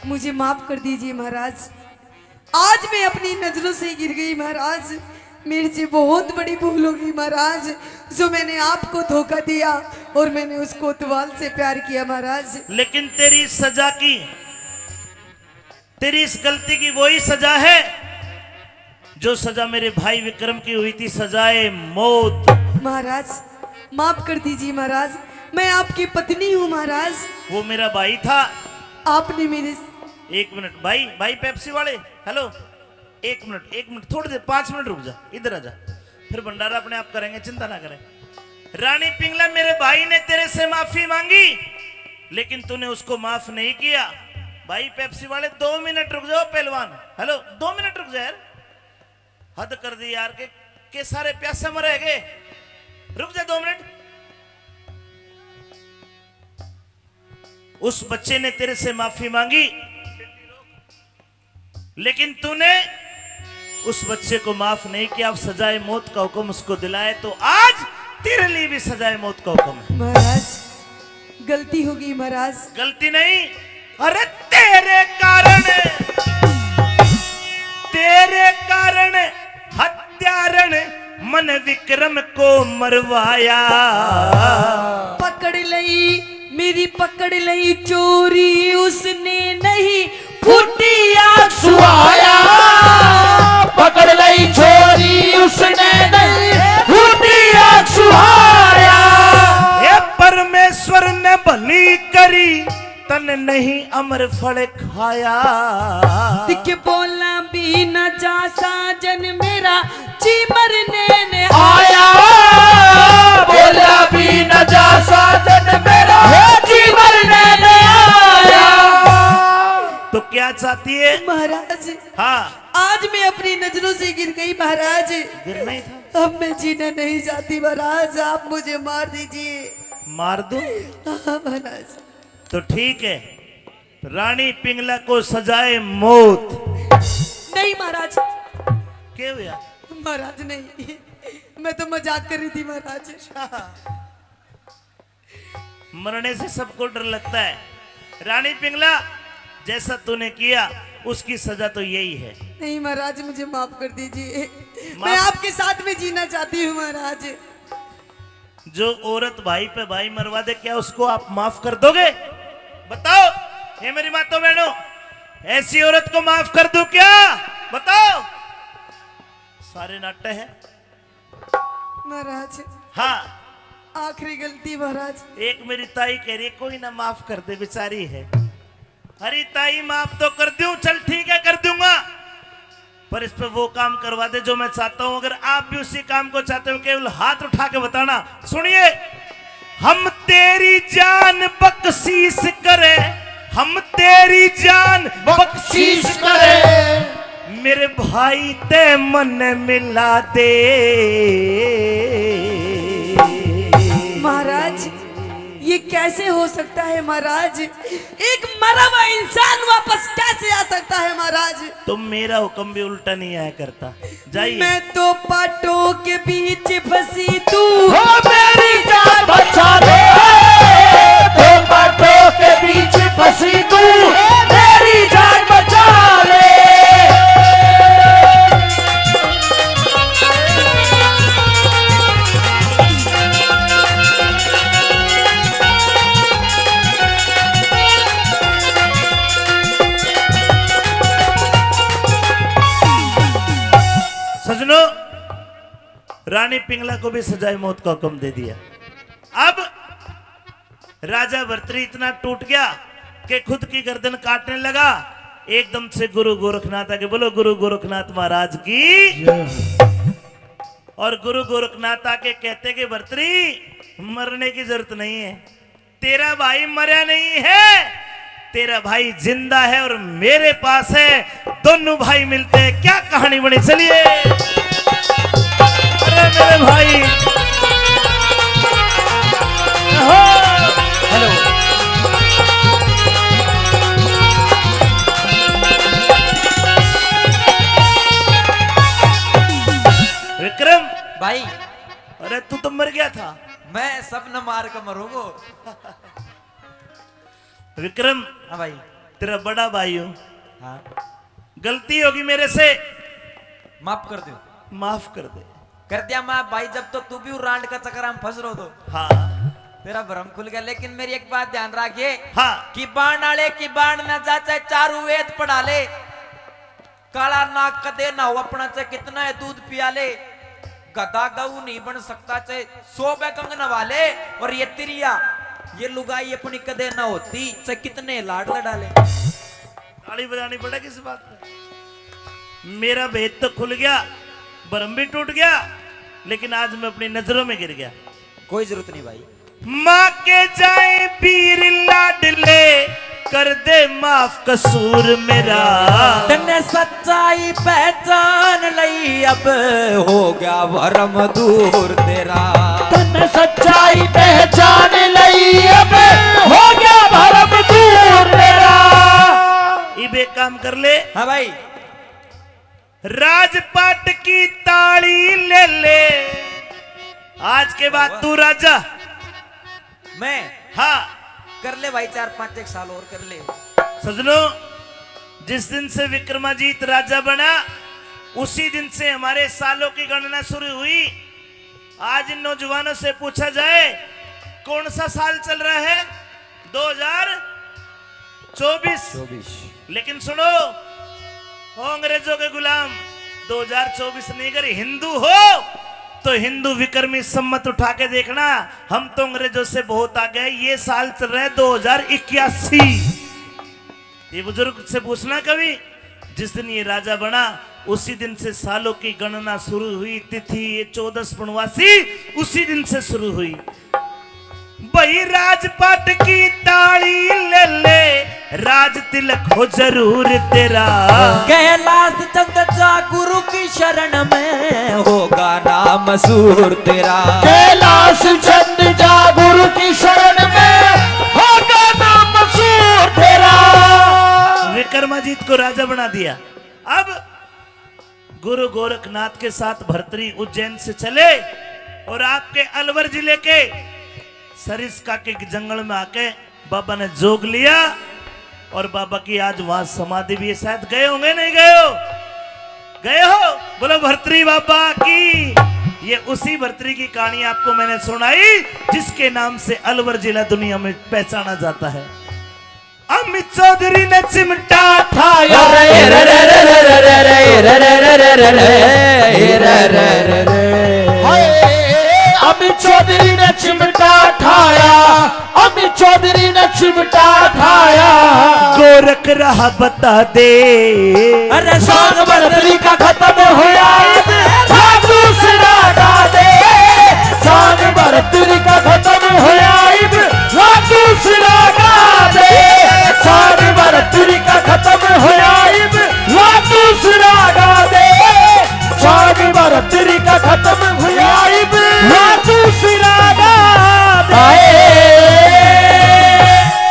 मुझे माफ कर दीजिए महाराज, आज मैं अपनी नजरों से गिर गई महाराज, मेरे से बहुत बड़ी भूल होगी महाराज, जो मैंने आपको धोखा दिया और मैंने उस कोतवाल से प्यार किया महाराज। लेकिन तेरी सजा की, तेरी इस गलती की वही सजा है जो सजा मेरे भाई विक्रम की हुई थी, सजाए मौत। महाराज, माफ कर दीजिए महाराज, मैं आपकी पत्नी हूँ महाराज। वो मेरा भाई था। आपने मेरे एक मिनट भाई, भाई पेप्सी वाले, हेलो, एक मिनट, एक मिनट, थोड़ी देर, पाँच मिनट रुक जा, इधर आ जा, फिर भंडारा अपने आप करेंगे, चिंता ना करें। रानी पिंगला, मेरे भाई ने तेरे से माफी मांगी, लेकिन तूने उसको माफ नहीं किया। भाई पेप्सी वाले, दो मिनट रुक जाओ पहलवान। हेलो, दो मिनट रुक जा यार, हद कर दी यार, के, के सारे प्यासे मरेगे। रुक जा दो मिनट। उस बच्चे ने तेरे से माफी मांगी, लेकिन तूने उस बच्चे को माफ नहीं किया। अब सजाए मौत का हुक्म उसको दिलाए, तो आज तेरे लिए भी सजाए मौत का हुक्म है। महाराज, गलती होगी महाराज। गलती नहीं, अरे तेरे कारण, तेरे कारण हत्यारण मन विक्रम को मरवाया। पकड़ लई, मेरी पकड़ लई चोरी उसने नहीं, फूटी आग सुहाया। पकड़ लई चोरी उसने नहीं, फूटी आग सुहाया। हे परमेश्वर ने भली करी, तन नहीं अमर फल खाया। दिख बोला भी न जा साजन मेरा, जी मरने ने आया। बोला भी न जा साजन मेरा, जी मरने ने आया। क्या चाहती है? महाराज, हाँ। आज मैं अपनी नजरों से गिर गई महाराज। गिरना ही था। अब मैं जीना नहीं चाहती महाराज, आप मुझे मार दीजिए। मार दूं? हाँ महाराज। तो ठीक है, रानी पिंगला को सजाए मौत। नहीं महाराज। क्या हुआ? महाराज नहीं, मैं तो मजाक कर रही थी महाराज। अच्छा। मरने से सबको डर लगता है। रानी पिंगला, जैसा तूने किया, उसकी सजा तो यही है। नहीं महाराज, मुझे माफ कर दीजिए। माफ? मैं आपके साथ में जीना चाहती हूँ महाराज। जो औरत भाई पे भाई मरवा दे, क्या उसको आप माफ कर दोगे? बताओ, हे मेरी माता बहनों, ऐसी औरत को माफ कर दूं क्या? बताओ। सारे नाटे हैं। महाराज, हाँ। आखिरी गलती महाराज। एक मेरी ताई कह रही, कोई ना, माफ कर दे, बेचारी है। अरे ताई, माफ तो कर दूं, चल ठीक है, कर दूंगा, पर इस पे वो काम करवा दे जो मैं चाहता हूं। अगर आप भी उसी काम को चाहते हो, केवल हाथ उठा के बताना। सुनिए, हम तेरी जान बख्शीश करें, हम तेरी जान बख्शीश करें, मेरे भाई ते मन मिला दे। महाराज, ये कैसे हो सकता है महाराज? एक मरा हुआ इंसान वापस कैसे आ सकता है महाराज? तो मेरा हुक्म भी उल्टा नहीं आया करता। जाइए। मैं तो पाटों के बीच फंसी तू, हो मेरी जान बचा ले। तो पाटों के बीच फंसी तू, मेरी जान बचा ले। सजनों, रानी पिंगला को भी सजाए मौत का हुक्म दे दिया। अब राजा भर्तरी इतना टूट गया कि खुद की गर्दन काटने लगा। एकदम से गुरु गोरखनाथ आके, बोलो गुरु गोरखनाथ महाराज की। जय। और गुरु गोरखनाथ आके कहते कि भर्तरी, मरने की जरूरत नहीं है, तेरा भाई मरा नहीं है, तेरा भाई जिंदा है और मेरे पास है। दोनों भाई मिलते हैं, क्या कहानी बनी। चलिए, अरे मेरे भाई, हो। हेलो। विक्रम। भाई। अरे तू तो मर गया था। मैं सब न मार के मरूंगो। विक्रम। हाँ भाई। तेरा बड़ा भाई हूँ। हाँ। गलती होगी मेरे से। माफ कर दो। माफ कर दे। कर दिया माफ भाई, जब तो तू भी रांड का चक्कर में फंस रहो तो। हाँ। तेरा भरम खुल गया, लेकिन मेरी एक बात ध्यान रखिए। हाँ। कि बाण आले की बाण ना जा, चाहे चारू वेद पढ़ा ले, काला नाग कदे ना हो अपना, चाहे कितना है दूध पिया ले, गधा गऊ नहीं बन सकता, चाहे सौ बै गंग नवा ले। और ये तिरिया, ये लुगाई अपनी कदे ना होती, चाहे कितने लाड लड़ा ले। ताली बजानी पड़ेगी इस बात पे। मेरा भेद तो खुल गया, भरम भी टूट गया, लेकिन आज मैं अपनी नजरों में गिर गया। कोई जरूरत नहीं भाई। माँ के जाए पीर लाडले, कर दे माफ कसूर मेरा। तन्ने सच्चाई पहचान लई, अब हो गया भरम दूर तेरा। तन्ने सच्चाई पहचान लई, अब हो गया भरम दूर तेरा। इब एक काम कर ले। हाँ भाई। राजपाट की ताली ले ले। आज के बाद तू राजा। मैं? हाँ। कर ले भाई, चार पांच एक साल और कर ले। सजनों, जिस दिन से विक्रमाजीत राजा बना, उसी दिन से हमारे सालों की गणना शुरू हुई। आज इन नौजवानों से पूछा जाए, कौन सा साल चल रहा है? दो हज़ार चौबीस। चौबीस। लेकिन सुनो, ओ अंग्रेजों के गुलाम, दो हज़ार चौबीस नहीं, अगर हिंदू हो तो हिंदू विक्रमी संवत उठा के देखना, हम तो अंग्रेजों से बहुत आगे हैं। ये साल चल रहा है दो हज़ार इक्यासी। ये बुजुर्ग से पूछना कभी, जिस दिन ये राजा बना, उसी दिन से सालों की गणना शुरू हुई। तिथि ये चौदस पूर्णमासी उसी दिन से शुरू हुई। भाई राजपाट की ताली ले ले, राज तिलक हो जरूर तेरा। कैलाश चंद जा गुरु की शरण में होगा नाम मशहूर तेरा। कैलाश चंद जा गुरु की शरण में होगा नाम मशहूर तेरा। विक्रमाजीत को राजा बना दिया। अब गुरु गोरखनाथ के साथ भर्तरी उज्जैन से चले और आपके अलवर जिले के सरिस्का के जंगल में आके बाबा ने जोग लिया और बाबा की आज वहां समाधि भी है। शायद गए होंगे, नहीं गए हो? गए हो? बोलो भर्तरी बाबा की। ये उसी भर्तरी की कहानी आपको मैंने सुनाई जिसके नाम से अलवर जिला दुनिया में पहचाना जाता है। अमित चौधरी ने चिमटा ठाया। हाय, अमित चौधरी ने चिमटा ठाया, अमित चौधरी ने चिमटा ठाया। गोरख राह बता दे। अरे सोंग बदली का खत्म होया।